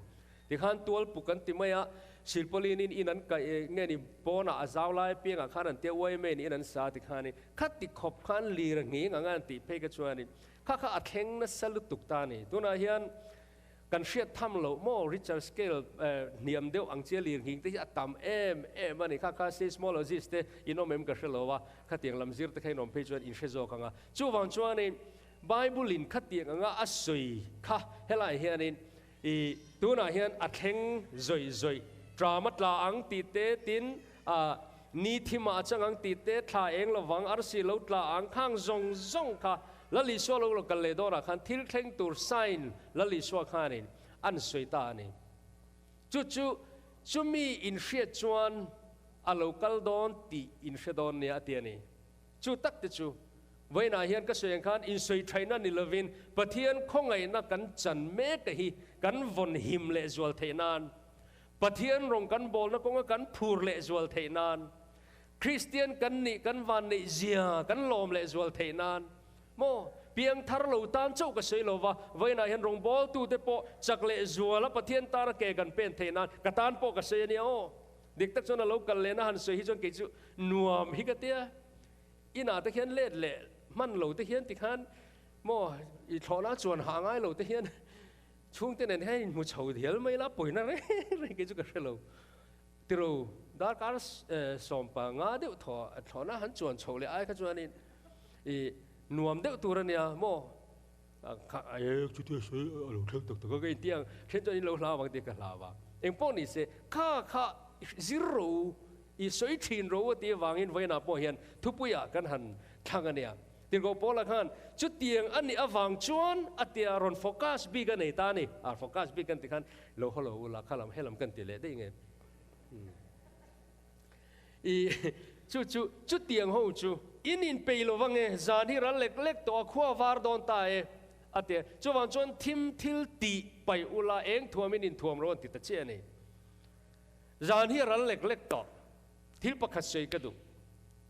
Tikhan tual puk an ti mai a, silpawlin in in an kaih nge ni pawnah a zau lai apiangah khan an tia uai in in an sa tikhanin khati khawp khan lir nghing anga an tih phei kha chuanin kha kha a thleng nasa lutuk ta a ni. Tunah hian Kan hriat tham loh maw Richter scale hniam deuh ang chia lir nghing te hi a tam em em a ni. Kha kha seismologist te in awm em ka hre lo a, khatiang lam zir te kha in awm phei chuan in hre zawk ang a. Chuvang chuanin Bible in khatiang anga a sawi kha helai hianin i tunah hian a thleng zawih zawih tram a tla ang tih te tin a ni thimah a chang ang tih te thla eng lovang arsi lo tla ang khang zawng zawng kha Lal Isua lo lo kal leh dawnah khan thil thleng tur sign Lal Isua khanin an sawi ta a ni. Chu chu chumi inhriat chuan a lo kal dawn tih inhre dawn nia a ti a ni. Chu tak te chu vawiinah hian ka sawi ang khan insawi thaihna ni lovin Pathian khawngaihna kan chan mek hi kan vawn him leh zual theih nan, Pathian rawng kan bawlna kawnga kan phur leh zual theih nan, Kristian kan nih kan van neih zia kan lawm leh zual theih nan maw? Piangthar lo tan chauh ka sawi lo va, vawiinah hian rawngbawltute pawh chak leh zuala Pathian tana ke kan pen theih nan ka tan pawh ka sawi a nia aw. Dik tak chuan a lo kal lehna han sawi hi chuan kei chu nuam hi ka tia. Inah te khian let leh hman lo te hian tikhan maw i thlawhna chuan hah ngai lo te hian chhungte nen hian inhmu chho dial mai la pawina reng reng kei chu ka hre lo. Tiro, darkar 15 deuh thaw thlawhna han chuan chhoh leh ai kha chuanin i nuam deuh tur a nia maw? Kha e chutia sawi a lo thleng tak tak a ka inti ang, then chuan in lo hlau ang tih ka hlau a. Engpawh ni se, kha kha zir ro i sawi thin ro a tih avangin vawiinah pawh hian thupuiah kan han thlang a nia. Tirhkoh Paula khan chutiang a nih avang chuan a tia rawn focus bik a nei ta a ni. A focus bik kan tih khan lo haw lo ula kha lam helam kan ti leh daih nge. I chu chu chutiang ho chu in inpei lo vange zan hi ral lek lek tawh a khua var dawn ta e a ti a. Chuvang chuan thim thil tih paih ula eng thuamin inthuam ro an ti ta chiah a ni. Zan hi ral lek lek tawh. Thil pakhat sawi ka duh.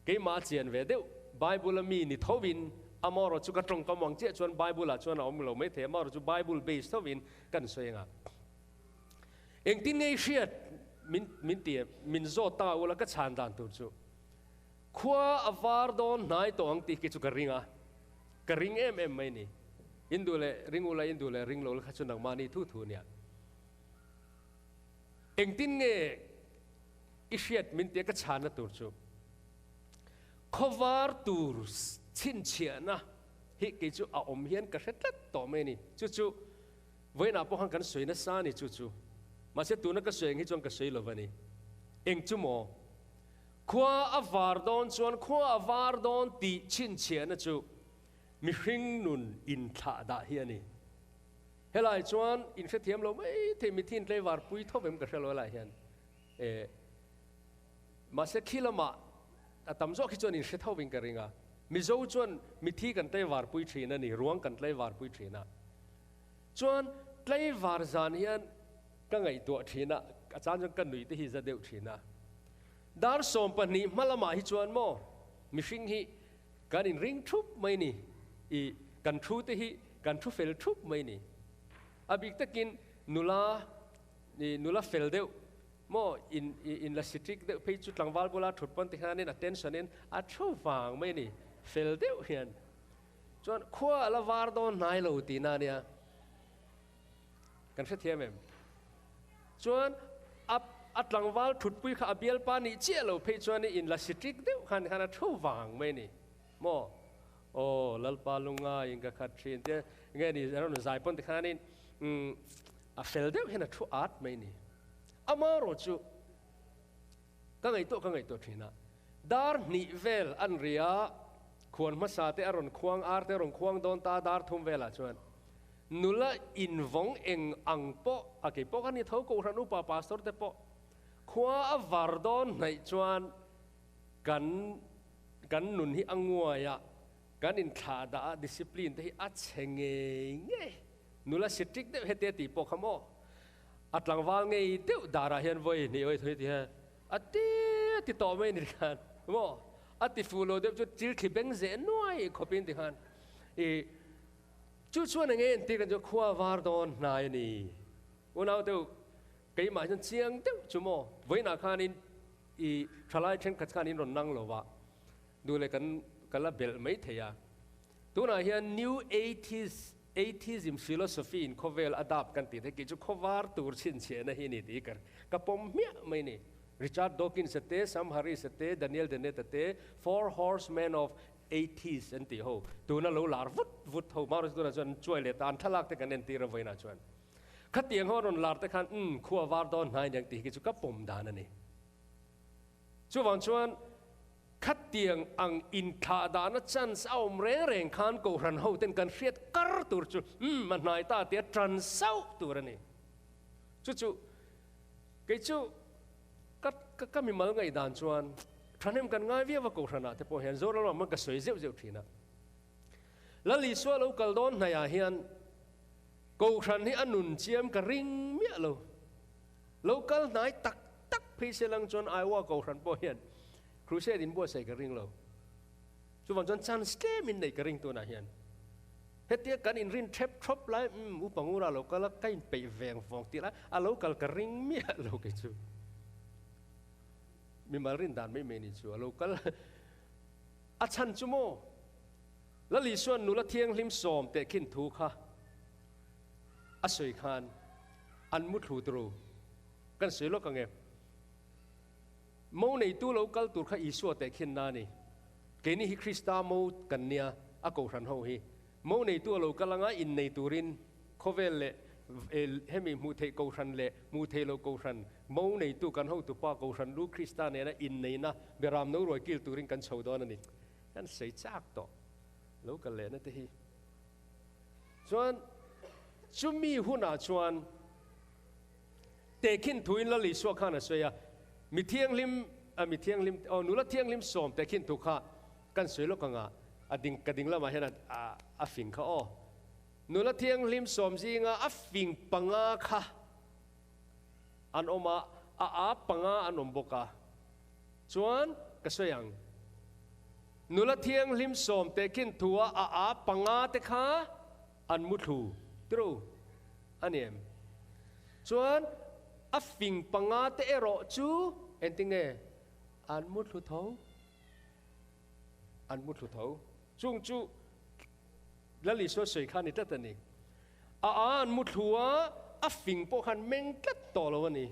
Keimah a chian ve deuh. Bible a mi ni thovin amaherawh chu ka tawngkam ang chiah chuan Bible ah chuan a awm lo maithei amaherawh chu Bible base thovin kan sawi anga. Engtin nge i hriat min min ti min zawt ta ula ka chhan dan tur chu khua a var dawn hnai tawh ang tih khi chu ka ring a, ka ring em em mai ni. In duh leh ring ula in duh leh ring lo la kha chu nangmahni thu thu nia. Engtin nge i hriat min tia ka chhanna tur chu khawvar tur chhinchhiahna hi kei chu a awm hian ka hre tlat tawh mai a ni. Chu chu vawiinah pawh khan kan sawi nasa a ni chu chu. Mahse tuna ka sawi ang hi chuan ka sawi lo va ni. Eng chu maw? Khua a var dawn chuan khua a var dawn tih chhinchhiahna chu mihring nun inthlah dah hi a ni. Helai chuan in hrethiam lo mai thei mithiin tlaivar pui tho vem ka hre lo helai hian. E, mahse khi lamah a tam zawk hi chuan in hre tho in ka ring a. Mizo chuan mithi kan tlaivar pui thin a ni, ruang kan tlaivar pui thin a. Chuan tlaivar zan hian ka ngaihtuah thin a, a chan chuan ka nuih te hi za deuh thin a. Dar 12 hma lamah hi chuan maw mihring hi. Kan inring thup mai ni. I kan thu te hi kan thu fel thup mai ni. A bik takin nula i nula fel deuh maw in in la sitrik deuh phei chu tlangval bula thut pawn ti hianin a tension in a thu vang mai ni. Fel deuh hian chuan khua a la var dawn hnai lo tihna a nia. Kan hrethiam em? Chuan a a tlangval thutpui kha a bialpa nih chiah lo phei chuan in la sitrik deuh khan khan a thu vang mai ni maw? Aw Lalpa lunga in ka khat thin te nge ni a rawn zai pawn tikhanin umm a fel deuh hian a thu at mai ni. Amaherawh chu ka ngaihtuah ka ngaihtuah thin a, dar hnih vel an ri a, khuan hmasa te a rawn khuang ar te a rawn khuang dawn ta dar thum velah chuan nula invawng eng ang pawh a kei pawh ka ni tho Kohhran upa pastor te pawh khua a var dawn hnaih chuan kan kan nun hi a nguai a, kan inthlah dah a, discipline te hi a chhe ngei ngei. Nula strict deuh hete tih pawh kha maw? A tlangval ngei deuh darah hian vawi hnih vawi thawi ti hian a ti a ti tawh mai ni khan maw? A ti fuh lo deuh chu chil thli beng zeh nuai khawpin ti khan i chu chuan eng nge entir kan chu khua var dawn hnai a ni. Unau deuh keimah hian chiang deuh chu maw? Vawiinah khanin I thalai thenkhat khan in rawn nang lo va, duh leh kan ka la belh mai thei a. Tunah hian New Atheist, Atheism philosophy in khawvel a dap kan tih theih kei chu khawvar tur chhinchhiahna hi a ni tih hi ka pawm hmiah mai ni. Richard Dawkins a te, Sam Harris a te, Daniel Dennett a te, Four Horsemen of Atheist an tih ho, tuna lo lar vut vut ho, Mauritius tunah chuan an chuai leh ta, an thlalak te kan entir a vawiinah chuan. Khatiang ho rawn lar te khan umm khua var dawn hnai aniang tih hi chu ka pawm dan a ni. Chuvang chuan khatiang ang inthlah dahna chance a awm reng reng khan Kohhran ho ten kan hriat kar tur chu umm a hnai ta tia tan sauh tur a ni. Chu chu kei chu ka ka mimal ngaihdan chuan thahnem kan ngai viau a Kohhran ah te pawh hian Zoram lamah ka sawi zeuh zeuh thin a. Lal Isua lo kal dawn hnaiah hian Kohhran hi a nun chiam ka ring miah lo. Lo kal hnai tak tak phei se lang chuan Iowa Kohhran pawh hian crusade in buatsaih ka ring lo. Chuvang chuan chance tlem in neih ka ring tunah hian. Hetia kan inrin thep thawp lai umm Upa Ngura lo kal a ka inpeih veng vawng tih lai a lo kal ka ring miah lo kei chu. Mimal rin dan mai mai ni chu a lo kal a chhan chu maw? Lal Isua'n nula thianghlim sawm tehkhin thu kha a sawi khan an mu thlu turu kan sawi lawk ang e. Mo neitu lo kal tur kha Isua tehkhinna a ni. Keini hi Krista mo kan nia, a kohhran ho hi. Mo neitu a lo kal anga innei turin khawvel leh hemi hmuh theih kohhran leh hmuh theih loh kohhran mo neitu kan hotupa kohhran lu Krista nena inneina beram no ruai kil turin kan chho dawn a ni. Kan sawi chak tawh lo kal lehna te hi. Chuan chumi hunah chuan tehkhin thuin Lal Isua khan a sawi a, mi thianghlim a mi thianghlim aw nula thianghlim sawm tehkhin thu kha kan sawi lawk anga a ding ka ding lamah hian a a fing kha aw. Nula thianghlim sawm zinga a fing panga kha an awm a, a a panga an awm bawk a. Chuan ka sawi ang. Nula thianghlim sawm tehkhin thua a a panga te kha an mu thlu tru a ni em? Chuan a fing panga te erawh chu engtinge an mu thlu tho? An mu thlu tho. Chung chu Lal Isua sawi kha a ni tlat a ni. A a an mu thlu a, a fing pawh khan meng tlat tawh lo a ni.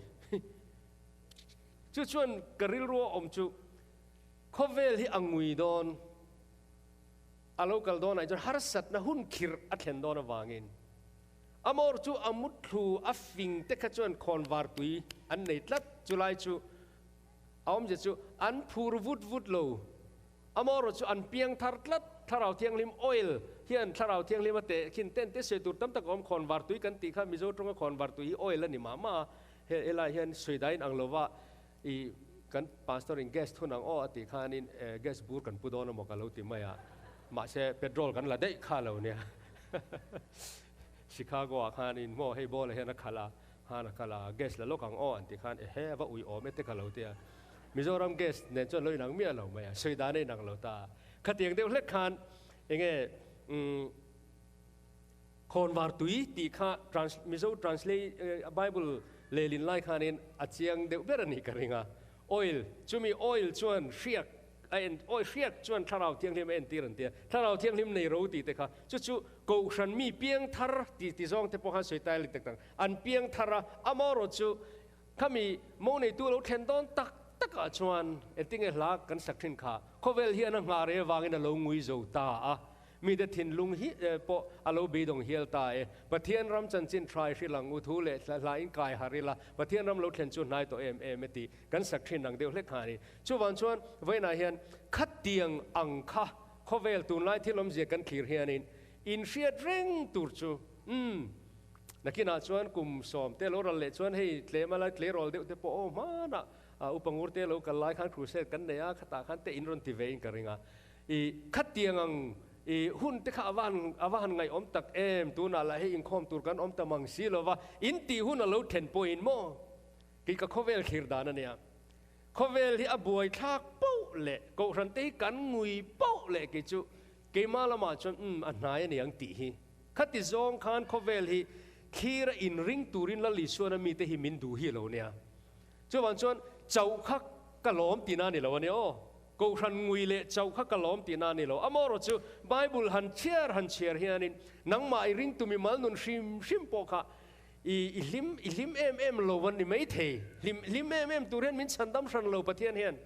Chu chuan ka rilru a awm chu khawvel hi a ngui dawn, a lo kal dawnah chuan harsatna hun khirh a thlen dawn avangin Amor chu a mutthlu a fing te kha chuan khawnvar tui an nei tlat, chulai chu a awmzia chu an phur vut vut lo. Amor chu an piang thar tlat, Thlarau Thianghlim oil hian Thlarau Thianghlim a teh khin ten te sawi tur tam tak a awm, khawnvar tui kan tih kha Mizo tawnga khawnvar tui hi oil a ni mah mah a. He helai hian sawi dahin ang lova i kan pastor in gas thun ang aw a tih khanin gas bur kan pu dawn emaw ka lo ti mai a, mahse petrol kan la daih kha lo nia. Chicago ah khanin maw hei bawlah hian a khalh a, han a khalh a, gas la lawk ang aw an tih khan ehe a va ui awm e te ka lo ti a. Mizoram gas nen chuan lo inang miah lo mai a, sawi dan a inang lo ta. Khatiang deuh hlek khan enge umm khawnvar tui tih kha trans Mizo translate Bible lehlin lai khanin a chiang deuh ber a nih ka ring a. Oil, chumi oil chuan hriak a en oil hriak chuan thlarau thianghlim a entir an tia. Thlarau thianghlim nei ro tih te kha chu chu Kohhran mi piang thar ti ti zawng te pawh khan sawi tai a lik tak tak. An piang thar a, amaherawh chu Khami mo neitu lo thlen dawn tak takah chuan engtinge hla kan sak thin kha khawvel hian a nghah rei avangin a lo ngui zo ta a, mite thinlung hi pawh a lo beidawng hial ta e. Pathian ram chanchin tha i hrilh ang u, thu leh hla in kai harh ila, Pathian ram lo thlen chu hnai tawh em em e tih kan sak thin ang deuh hlek kha a ni. Chuvang chuan vawiinah hian khatiang ang kha khawvel tunlai thil awmzia kan thlir hianin inhriat reng tur chu umm. Nakinah chuan kum sawmte lo ral leh chuan hei tlem a la tleirawl deuh te pawh aw hmanah upa ngur te lo kal lai khan crusade kan nei a, khatah khan te in rawn ti ve in ka ring a. I khatiang ang i hun te kha a va han a va han ngaihawm tak em, tunah lah hei inkhawm tur kan awm ta mang si lo va, in tih hun a lo then pawhin maw kei ka khawvel thlir dan a nia. Khawvel hi a buaithlak poh leh kohhran te hi kan ngui poh leh kei chu keimah lamah chuan umm a hnai a ni ang tih hi. Khati zawng khan khawvel hi thlir a inring turin Lal Isuana mite hi min duh hi lo nia. Chuvang chuan chauh kha ka lawm tihna a ni lo a nia aw. Kohhran ngui leh chauh kha ka lawm tihna a ni lo. Amaherawh chu Bible han chhiar han chhiar hianin nangmah i ringtu mimal nun hrim hrim pawh kha i i hlim i hlim em em lo a ni maithei. Hlim hlim em em tur hian min chhandam hran lo Pathian hian.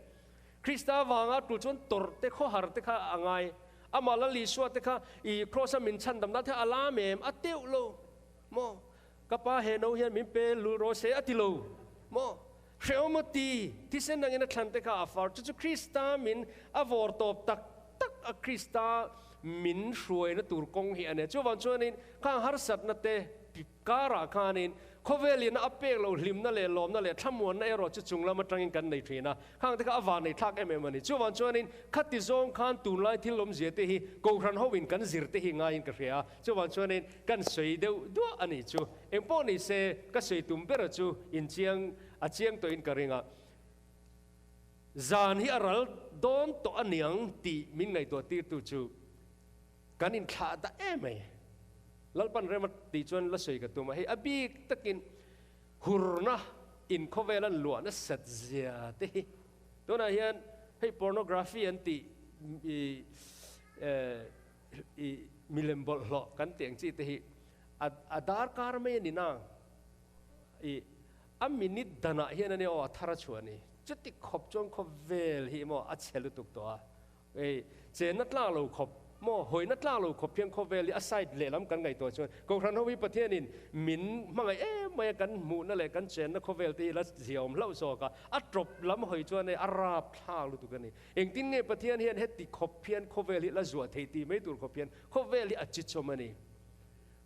Krista avanga tul chuan tawrh te khawhar te kha a ngai. Amah Lal Isua te kha i Kraws a min chhandam dan te a lam em? A teuh lo maw? Ka pa he no hian min pe lul rawh se a ti lo maw? Hrehawm a ti, thisen angin a thlan te kha a far. Chu chu Krista min a vawr tawp tak tak a, Krista min hruaina tur kawng hi a nia. Chuvang chuanin khang harsatna te Karah khanin khawvelin a pek loh hlimna leh lawmna leh thlamuanna erawh chu chung lam atangin kan nei thin a, khang te kha a van eihthlak em em a ni. Chuvang chuanin khati zawng khan tunlai thil awmzia te hi Kohhran hoin kan zir te hi ngaiin ka hria a, chuvang chuanin kan sawi deuh duah a nih chu. Engpawh ni se ka sawi tum bera chu inchiang a chiang tawhin ka ring a, zan hi a ral dawn tawh a niang tih min ngaihtuah tirtu chu Kan inthlah dah em mai. Lalpan rem a tih chuan la sawi ka tum a, hei a bik takin hurna in khawvel an luah nasat zia te hi. Tunah hian hei pornography an tih i i milem bawlhhlawh kan tih ang chi te hi a a darkar mai a ni na i a minute danah hian a nia aw a thar a chhuah a ni. Chuti khawp chuan khawvel hi maw a chhe lutuk tawh a. Hei, chenna tlak lo khawp maw, hawina tlak lo khawp hian khawvel hi a side lehlam kan ngaihtuah chuan Kohhran ho hi Pathianin min hmangaih em mai a, kan hmuhna leh kan chenna khawvel te hi la ziaawm hlauh zawk a, a tawp lam hawi chuan hei a rap thlak lutuk a ni. Engtin nge Pathian hian heti khawp hian khawvel hi la zuah thei tih mai tur khawp hian khawvel hi a chichawm a ni.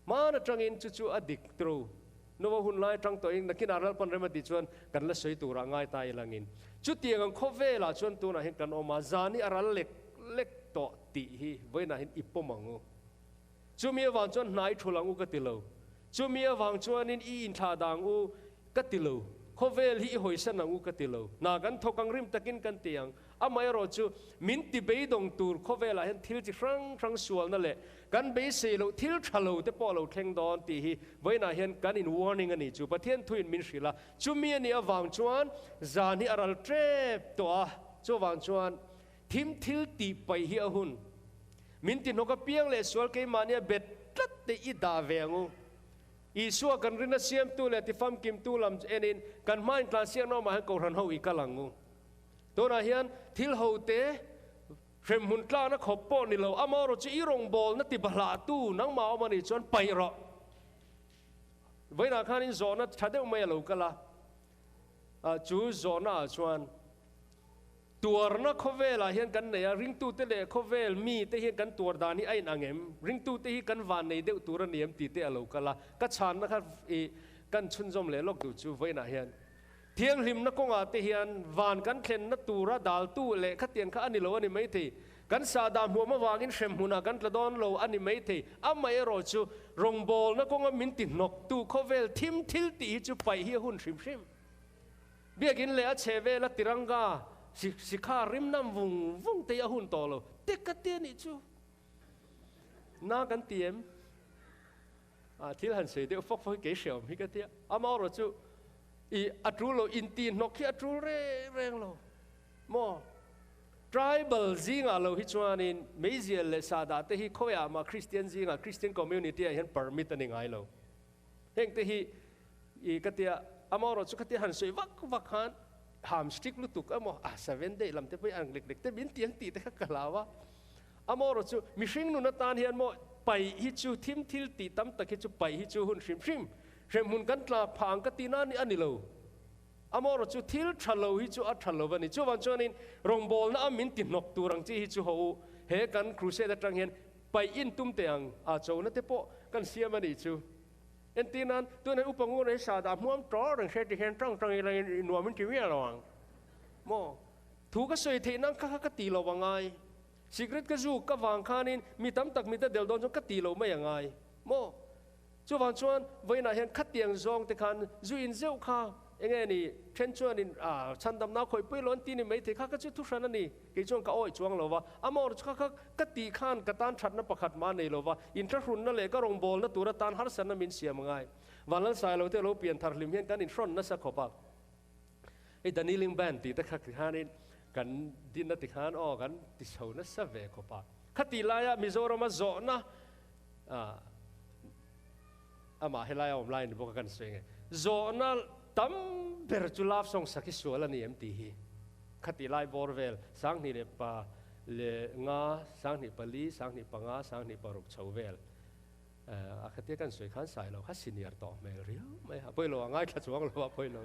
Hmaan atangin chu chu a dik tro. Nova hun lai atang tawhin nakinah Lalpan rem a tih chuan kan la sawi turah ngai ta ilangin. Chutiang ang khawvelah chuan tunah hian kan awm a, zan hi a ral lek lek tawh tih hi vawiinah hian i pawm ang u. Chumi avang chuan hnai thul ang u ka ti lo. Chumi avang chuanin i inthlah dah ang u ka ti lo. Khawvel hi i hawisan ang u ka ti lo. Hna kan thawk ang rim takin kan ti ang. Amaherawh chu min ti beidawng tur khawvelah hian thil chi hrang hrang sualna leh kan beisei loh thil tha lo te pawh a lo thleng dawn tih hi vawiinah hian kan in warning a nih chu Pathian thuin min hrilh a, chumi a nih avang chuan zan hi a ral tep tawh a, chuvang chuan thim thil tih paih hi a hun. Min ti hnawk apiang leh sual keimahnia bet tlat te i dah ve ang u. Isua kan rinna siamtu leh tifamkimtu lam enin kan hmain tlansiakna awmah hian Kohhran ho i kal ang u. Tunah hian thil ho te hremhmun tlakna khawp pawh ni lo, amaherawh chu i rawngbawlna ti bahlahtu nangmah awm a nih chuan paih rawh. Vawiinah khanin zawhna tha deuh mai a lo kal a, chu zawhna ah chuan tuarna khawvelah hian kan nei a, ringtute leh khawvel mite hian kan tuar dan hi a inang em? Ringtute hi kan vannei deuh tur a ni em tih te a lo kal a, ka chhanna kha i kan chhunzawm leh lawk duh chu vawiinah hian Thianghlimna kawngah te hian van kan thlenna tura daltu leh khatiang kha a ni lo a ni maithei. Kan sahdah hmuam avangin hremhmunah kan tla dawn lo a ni maithei. Amaherawh chu rawngbawlna kawnga min ti hnawktu khawvel thim thil tih hi chu paih hi a hun hrim hrim. Biakinn leh a chhe vela tiranga Sikha rim nam vung vung te hi a hun tawh lo. Te ka ti a nih chu. Na kan ti em? A thil han sawi deuh fawk fawk hi kei hreawm hi ka tia. Amaherawh chu i a tul lo inti hnawk hi a tul reng reng lo maw? Tribal zingah lo hi chuanin meizial leh sahdah te hi khawiah mah Kristian zingah Kristian community ah hian permit a ni ngai lo. Heng te hi i ka tia amaherawh chu khatia han sawi vak vak khan ham strict lutuk emaw a seven day lam te pawh hi ang lek lek te min ti ang tih te kha ka hlau a. Amaherawh chu mihring nun atan hian maw paih hi chu thim thil tih tam tak hi chu paih hi chu hun hrim hrim hremhmun kan tla phah ang ka tih nan a ni lo. Amaherawh chu thil tha lo hi chu a tha lo a ni. Chuvang chuanin rawngbawlna a min ti hnawk tur ang chi hi chu ho u he kan crusade atang hian paih in tum teh ang a chona te pawh kan siam a nih chu. Entir nan tunah upa ngur ei sa dah hmuam tawr reng hre ti hian tang tang ila in nuam in ti miah lo ang maw? Thu ka sawi theih nan kha kha ka ti lo a ngai. Sikret ka zuk ka vang khanin mi tam tak mit a del dawn chuan ka ti lo mai a ngai maw? Chuvang chuan vawiinah hian khatiang zawng te khan zu in zeuh kha enge ni then chuanin ah chhandamna khawih pui lo an ti ni maithei kha kha chu thuhran a ni kei chuan ka awih chuang lo va amawr chu kha kha ka tih khan ka tan thatna pakhat mah nei lo va inthlahrunna leh ka rawngbawlna tur atan harsatna min siam a ngai. Vanlalsailo te lo pian thar hlim hian kan inhrawn nasa khawp a. Hei The Kneeling Band tih te kha tikhanin kan dinna tikhan aw kan ti chho nasa ve khawp a. Khati laia Mizorama zawhna amah helaia awm lai ni bawk a kan sawi nge. Zawhna tam ber chu love song sak hi sual a ni em tih hi. Khati lai bawr vel 25 leh pa leh nga, 24 pali, 25 panga, 25 paruk chho vel. A khatia kan sawi khan sai lo kha senior tawh hmel riau mai a, pawi lo a ngaithla chuang lo a pawi lo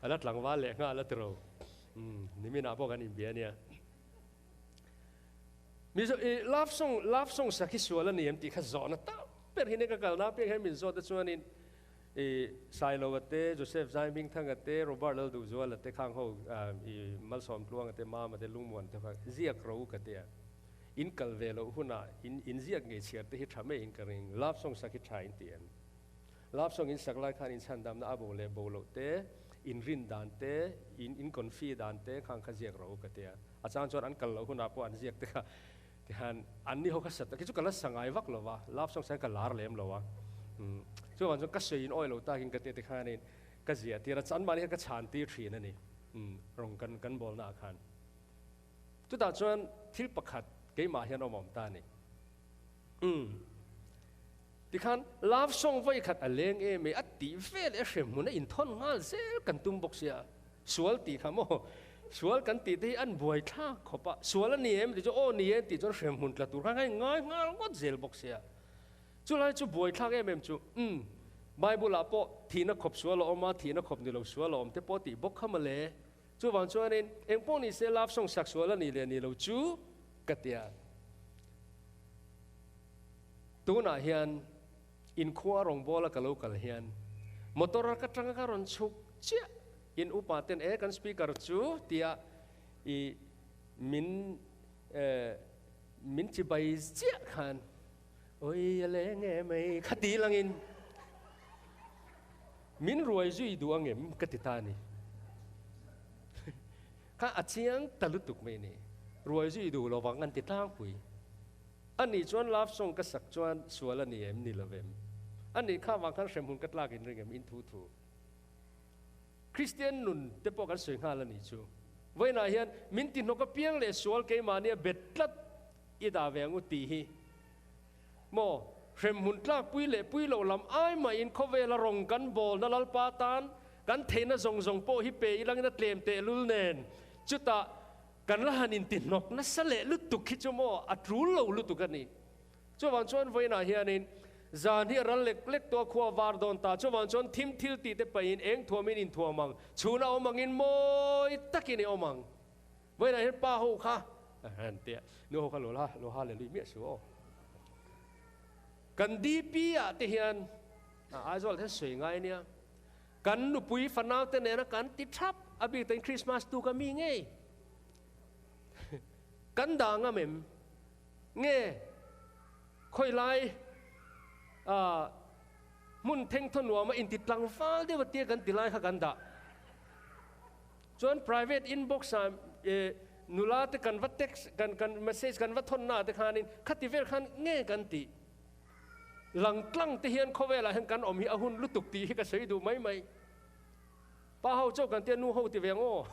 a la tlangval leh nghal a tiro niminah pawh kan inbia ania. Mizo i love song love song sak hi sual a ni em tih kha zawhna tam ber hi nia ka kalna apiang hian min zawt te chuanin i Sailoa te Joseph Zaihmingthanga te Robert Lalduhzuala te khang ho i Malsawmtluanga te Mama te Lungmuan te kha ziak ro ka tia. In kal ve loh hunah in inziak ngei chhiar te hi tha mai in ka ring. Love song sak hi tha in ti em? Love song in sak lai khan in chhandamna a bo leh bo loh te, in rin dan te, in in confi dan te khang kha ziak rawh u ka tia. A chang chuan an kal loh hunah pawh an ziak te kha tihian an ni ho kha sat khi chu ka la sa ngai vak lo va, love song sain ka lar lem lo a. Umm chuvang chuan ka sawi in awi lo takin ka tia tikhanin ka ziah tir a, anmahni khan ka chhan tir thin a ni. Umm rawng kan kan bawlna ah khan. Chutah chuan thil pakhat keimah hian awm awm ta a ni. Umm. Tikhan love song vawi khat a leng em e, a tih vel e hrem hmun a inthawn nghal zel kan tum bawk sia. Sual tih kha maw? Sual kan tih te hi an buai thlak khawp a. Sual a ni em tih chu aw ni e tih chuan hrem hmun tla tur khan a inngai nghal ngawt zel bawk sia. Chulai chu buai thlak em em chu, umm, Bible ah pawh thihna khawp sual a awm a, thihna khawp ni lo sual a awm te pawh tih bawk kha mawle. Chuvang chuanin eng pawh ni se love song sak sual a nih leh nih lo chu ka ti a. Tunah hian inkhua rawngbawla ka lo kal hian motor a ka tanga ka rawn chhuk chiah in upa ten e kan speaker chu tia i min min chibai chiah khan oi a leng em ei kha ti langin Min ruai zui duh angem ka ti ta a ni. Kha a chiang ta lutuk mai ni. Ruai zui duh lo vang an ti tlangpui. A nih chuan love song ka sak chuan sual a ni em ni lo vem. A nih kha vang khan hremhmun ka tlak in ring em in thu thu. Kristian nun te pawh kan sawi nghal a nih chu. Vawiinah hian min ti hnawk apiang leh sual keimahnia bet tlat i dah ve ang u tih hi. Maw, hremhmun tlakpui leh pui loh lam ai mahin khawvela rawng kan bawlna Lalpa tan kan theihna zawng zawng pawh hi pe ilangin a tlem tehlul nen, chutah kan la han intihnawk nasa leh lutuk hi chu maw a tul lo lutuk a ni. Chuvang chuan vawiinah hianin zan hi a ral lek lek tawh a, khua a var dawn ta. Chuvang chuan thim thil tih te pahin eng thuamin inthuam ang, chhuna awm angin mawi takin i awm ang. Vawiinah hian pa ho kha han tia, nu ho kha lo la lo hallelujah miah suh aw. Kan DP ah te hian Aizawl ah te hian sawi ngai ania, kan nupui fanau te nena kan ti thap a bik takin Christmas tuk a mi ngei kan dah ngam em? Nge khawilai hmun thengthaw nuama inti tlangval deuh a tia kan ti lai kha kan dah. Chuan private inbox ah nula te kan va text kan kan message kan va thawn na te khanin khati vel khan nge kan tih lang tlang te hian khawvelah hian kan awm hi a hun lutuk tih hi ka sawi duh mai mai. Pa ho chauh kan tia nu ho ti ve ang aw.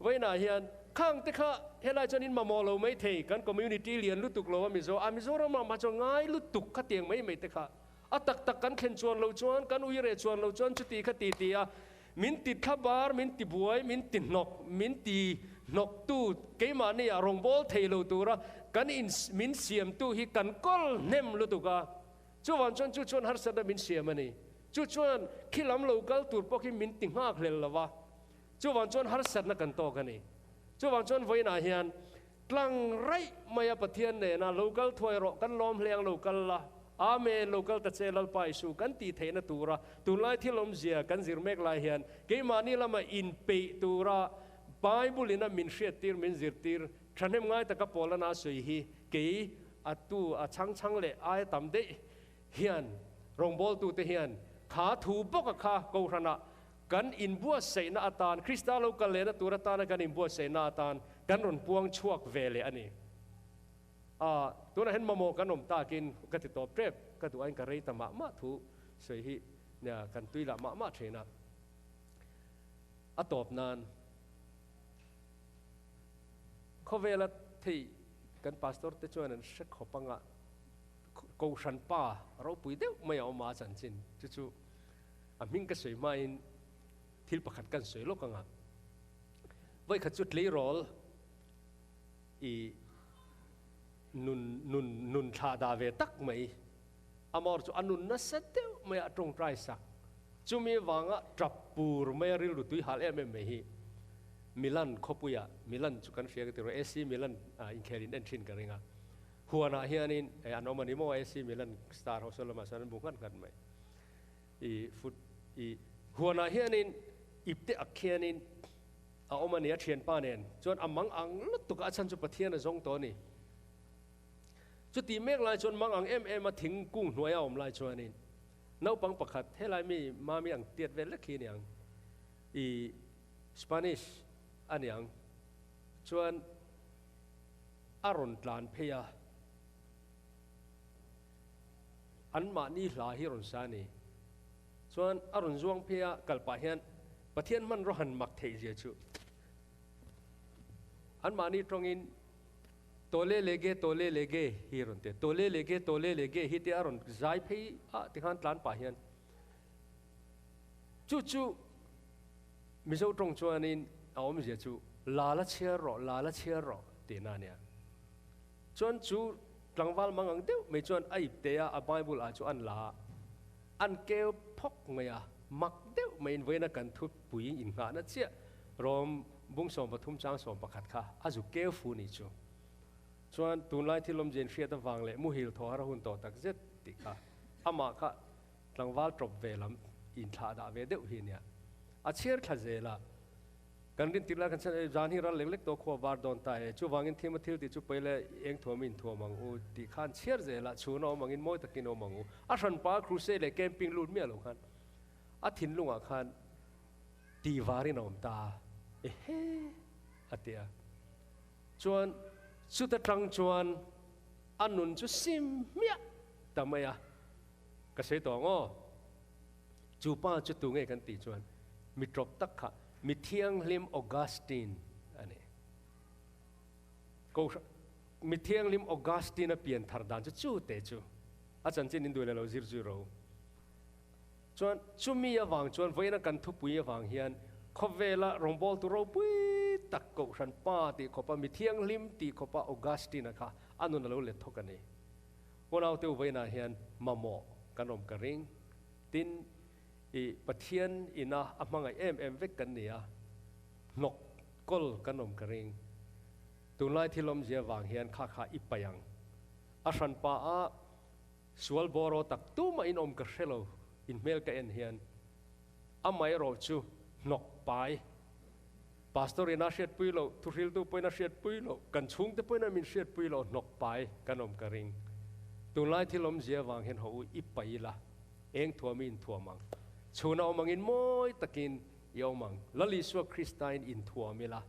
Vawiinah hian khang te kha helai chuan in mamawh lo mai thei kan community lian lutuk lo a Mizo a Mizoram ah mah chuan ngai lutuk kha tiang mai mai te kha a tak tak kan thlen chuan lo chuan kan ui reh chuan lo chuan chuti kha ti ti a min ti thla bar min ti buai min ti hnawk min ti hnawk tu keimahni ah rawngbâwl thei lo tura kan in min siam tu hi kan kawl hnem lutuk a chuvang chuan chu chuan harsatna min siam a ni chu chuan khi lam lo kal tur pawh khi min ti nghak hlel lo va. Chuvang chuan harsatna kan tawk a ni. Chuvang chuan vawiinah hian tlang raih maia Pathian nena lo kal thuai rawh, kan lawm hle ang lo kal la, Amen, lo kal ta che Lalpa Isu kan tih theihna tura tunlai thil awmzia kan zir mek lai hian keimahni lama inpeih tura Bible ina min hriattir, min zirtir thahnem ngai taka Paulana sawi hi kei a tu a chhang chhang leh aia tam daih hian rawngbawltute hian kha thu bawka kha Kohhranah Kan inbuatsaihna atan, Krista lo kal lehna tur atana kan inbuatsaihna atan kan rawn puang chhuak ve leh a ni. A, tunah hian mamawh kan awm takin ka ti tawp tep, ka duh aiin ka rei ta mah mah thu sawi hi nia kan tui lah mah mah thin a. A tawp nan khawvela thei kan pastor te chuan an hre khawp anga Kohhran pa ropui deuh mai a awm a chanchin chu chu A hming ka sawi hmain thil pakhat kan sawi lawk anga, vawikhat chu tleirawl i nun nun nun thlah dah ve tak mai, amawr chu a nun nasa deuh mai a tawngtai sak, chumi vanga tap pur mai a rilru tui hal em em mai hi Milan khawpuia, Milan chu kan hria ka ti rawh, AC Milan inkhel in en thin ka ring a, huanah hianin an awm a ni maw AC Milan star ho saw lamah sawn an bu nghat nghat mai. I foot i huanah hianin ipte ak khianin a awm a ni a thianpa nen chuan a mang ang lutuk a, a chhan chu Pathian a zawng tawh a ni. Chuti mek lai chuan mang ang em em a thingkung hnuai a awm lai chuanin naupang pakhat helai mi mami ang tiat vel lek hi a ni ang i Spanish a ni ang chuan a rawn tlan phei a. Anmahni hla hi rawn sa a ni. Chuan a rawn zuang phei a kal pah hian Pathian hmanraw han mak theih zia chu anmahni tawngin Tole lege tole lege hi rawn ti a, Tole lege tole lege hi tia a rawn zai phei a tikhan tlan pah hian chu chu Mizo tawng chuanin a awmzia chu la la chhiar rawh la la chhiar rawh tihna a nia. Chuan chu tlangval mang ang deuh mai chuan a ipte a, a Bible ah chu an la a, an keu phawk mai a, mak deuh maiin vawiina kan thupui innghahna chiah Rom bung 13 chang 11 kha a zu keu fu ni chu. Chuan tunlai thil awmzia inhriat avang leh muhil thaw har a hun tawh tak zet tih kha amah kha tlangval tawp ve lam inthlah dah ve deuh hi nia. A chhiar thla zel a. Kan rin tirh lai kan chhan e, zan hi ral lek lek tawh khua var dawn ta e, chuvangin thim a thil tih chu pawi le eng thuam in thuam ang u tih khan chhiar zelah chhun a awm angin mawi takin awm ang u. A hranpa crusade leh camping lut miah lo khan a thinlungah khan tih varin a awm ta a, ehe a ti a. Chuan chuta tang chuan a nun chu sim hmiah ta mai a, ka sawi tawh ang aw. Chu pa chu tu nge kan tih chuan mi tawp tak kha mi thianghlim Augustine a ni. Kohhran mi thianghlim Augustine a pian thar dan chu chu te chu a chanchin in duh leh lo zir zui ro. Chuan chumi avang chuan vawiina kan thupui avang hian khawvela rawngbawltu ropui tak Kohhran pa tih khawpa mi thianghlim tih khawpa Augustine-a kha a nun a lo let thawk a ni. Unaute u vawiinah hian mamawh kan awm ka ring. Tin, i Pathian ina a hmangaih em em vek kan ni a, hnawk kawl kan awm ka ring. Tunlai thil awmzia vang hian kha kha i paih ang. A hranpa a sual bawraw tak tumah in awm ka hre lo, in hmel ka en hian. Amaherawh chu hnawk pai. Pastor in a hriatpui loh, thuhriltu pawhin a hriatpui loh, kan chhungte pawhin a min hriatpui loh hnawk pai kan awm ka ring. Tunlai thil awmzia avang hian haw u i pai ila, eng thuam i inthuam ang. Chhuna awm angin mawi takin. i awm ang. Lal Isua Kristain inthuam ila,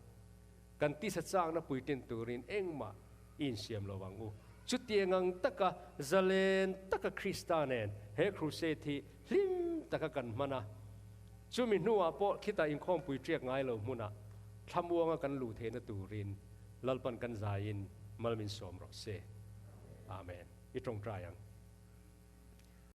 kan tisa chakna puitlin turin engmah i insiam lo ang u. Chutiang ang taka zalen taka Krista nen he crusade hi hlim taka kan hman a, chumi hnuah pawh khitah inkhawmpui ṭiak ngai lo hmunah thlamuanga kan luh theihna turin Lalpan kan zaiin mal min sawm rawh se. Amen. I ṭawngṭai ang.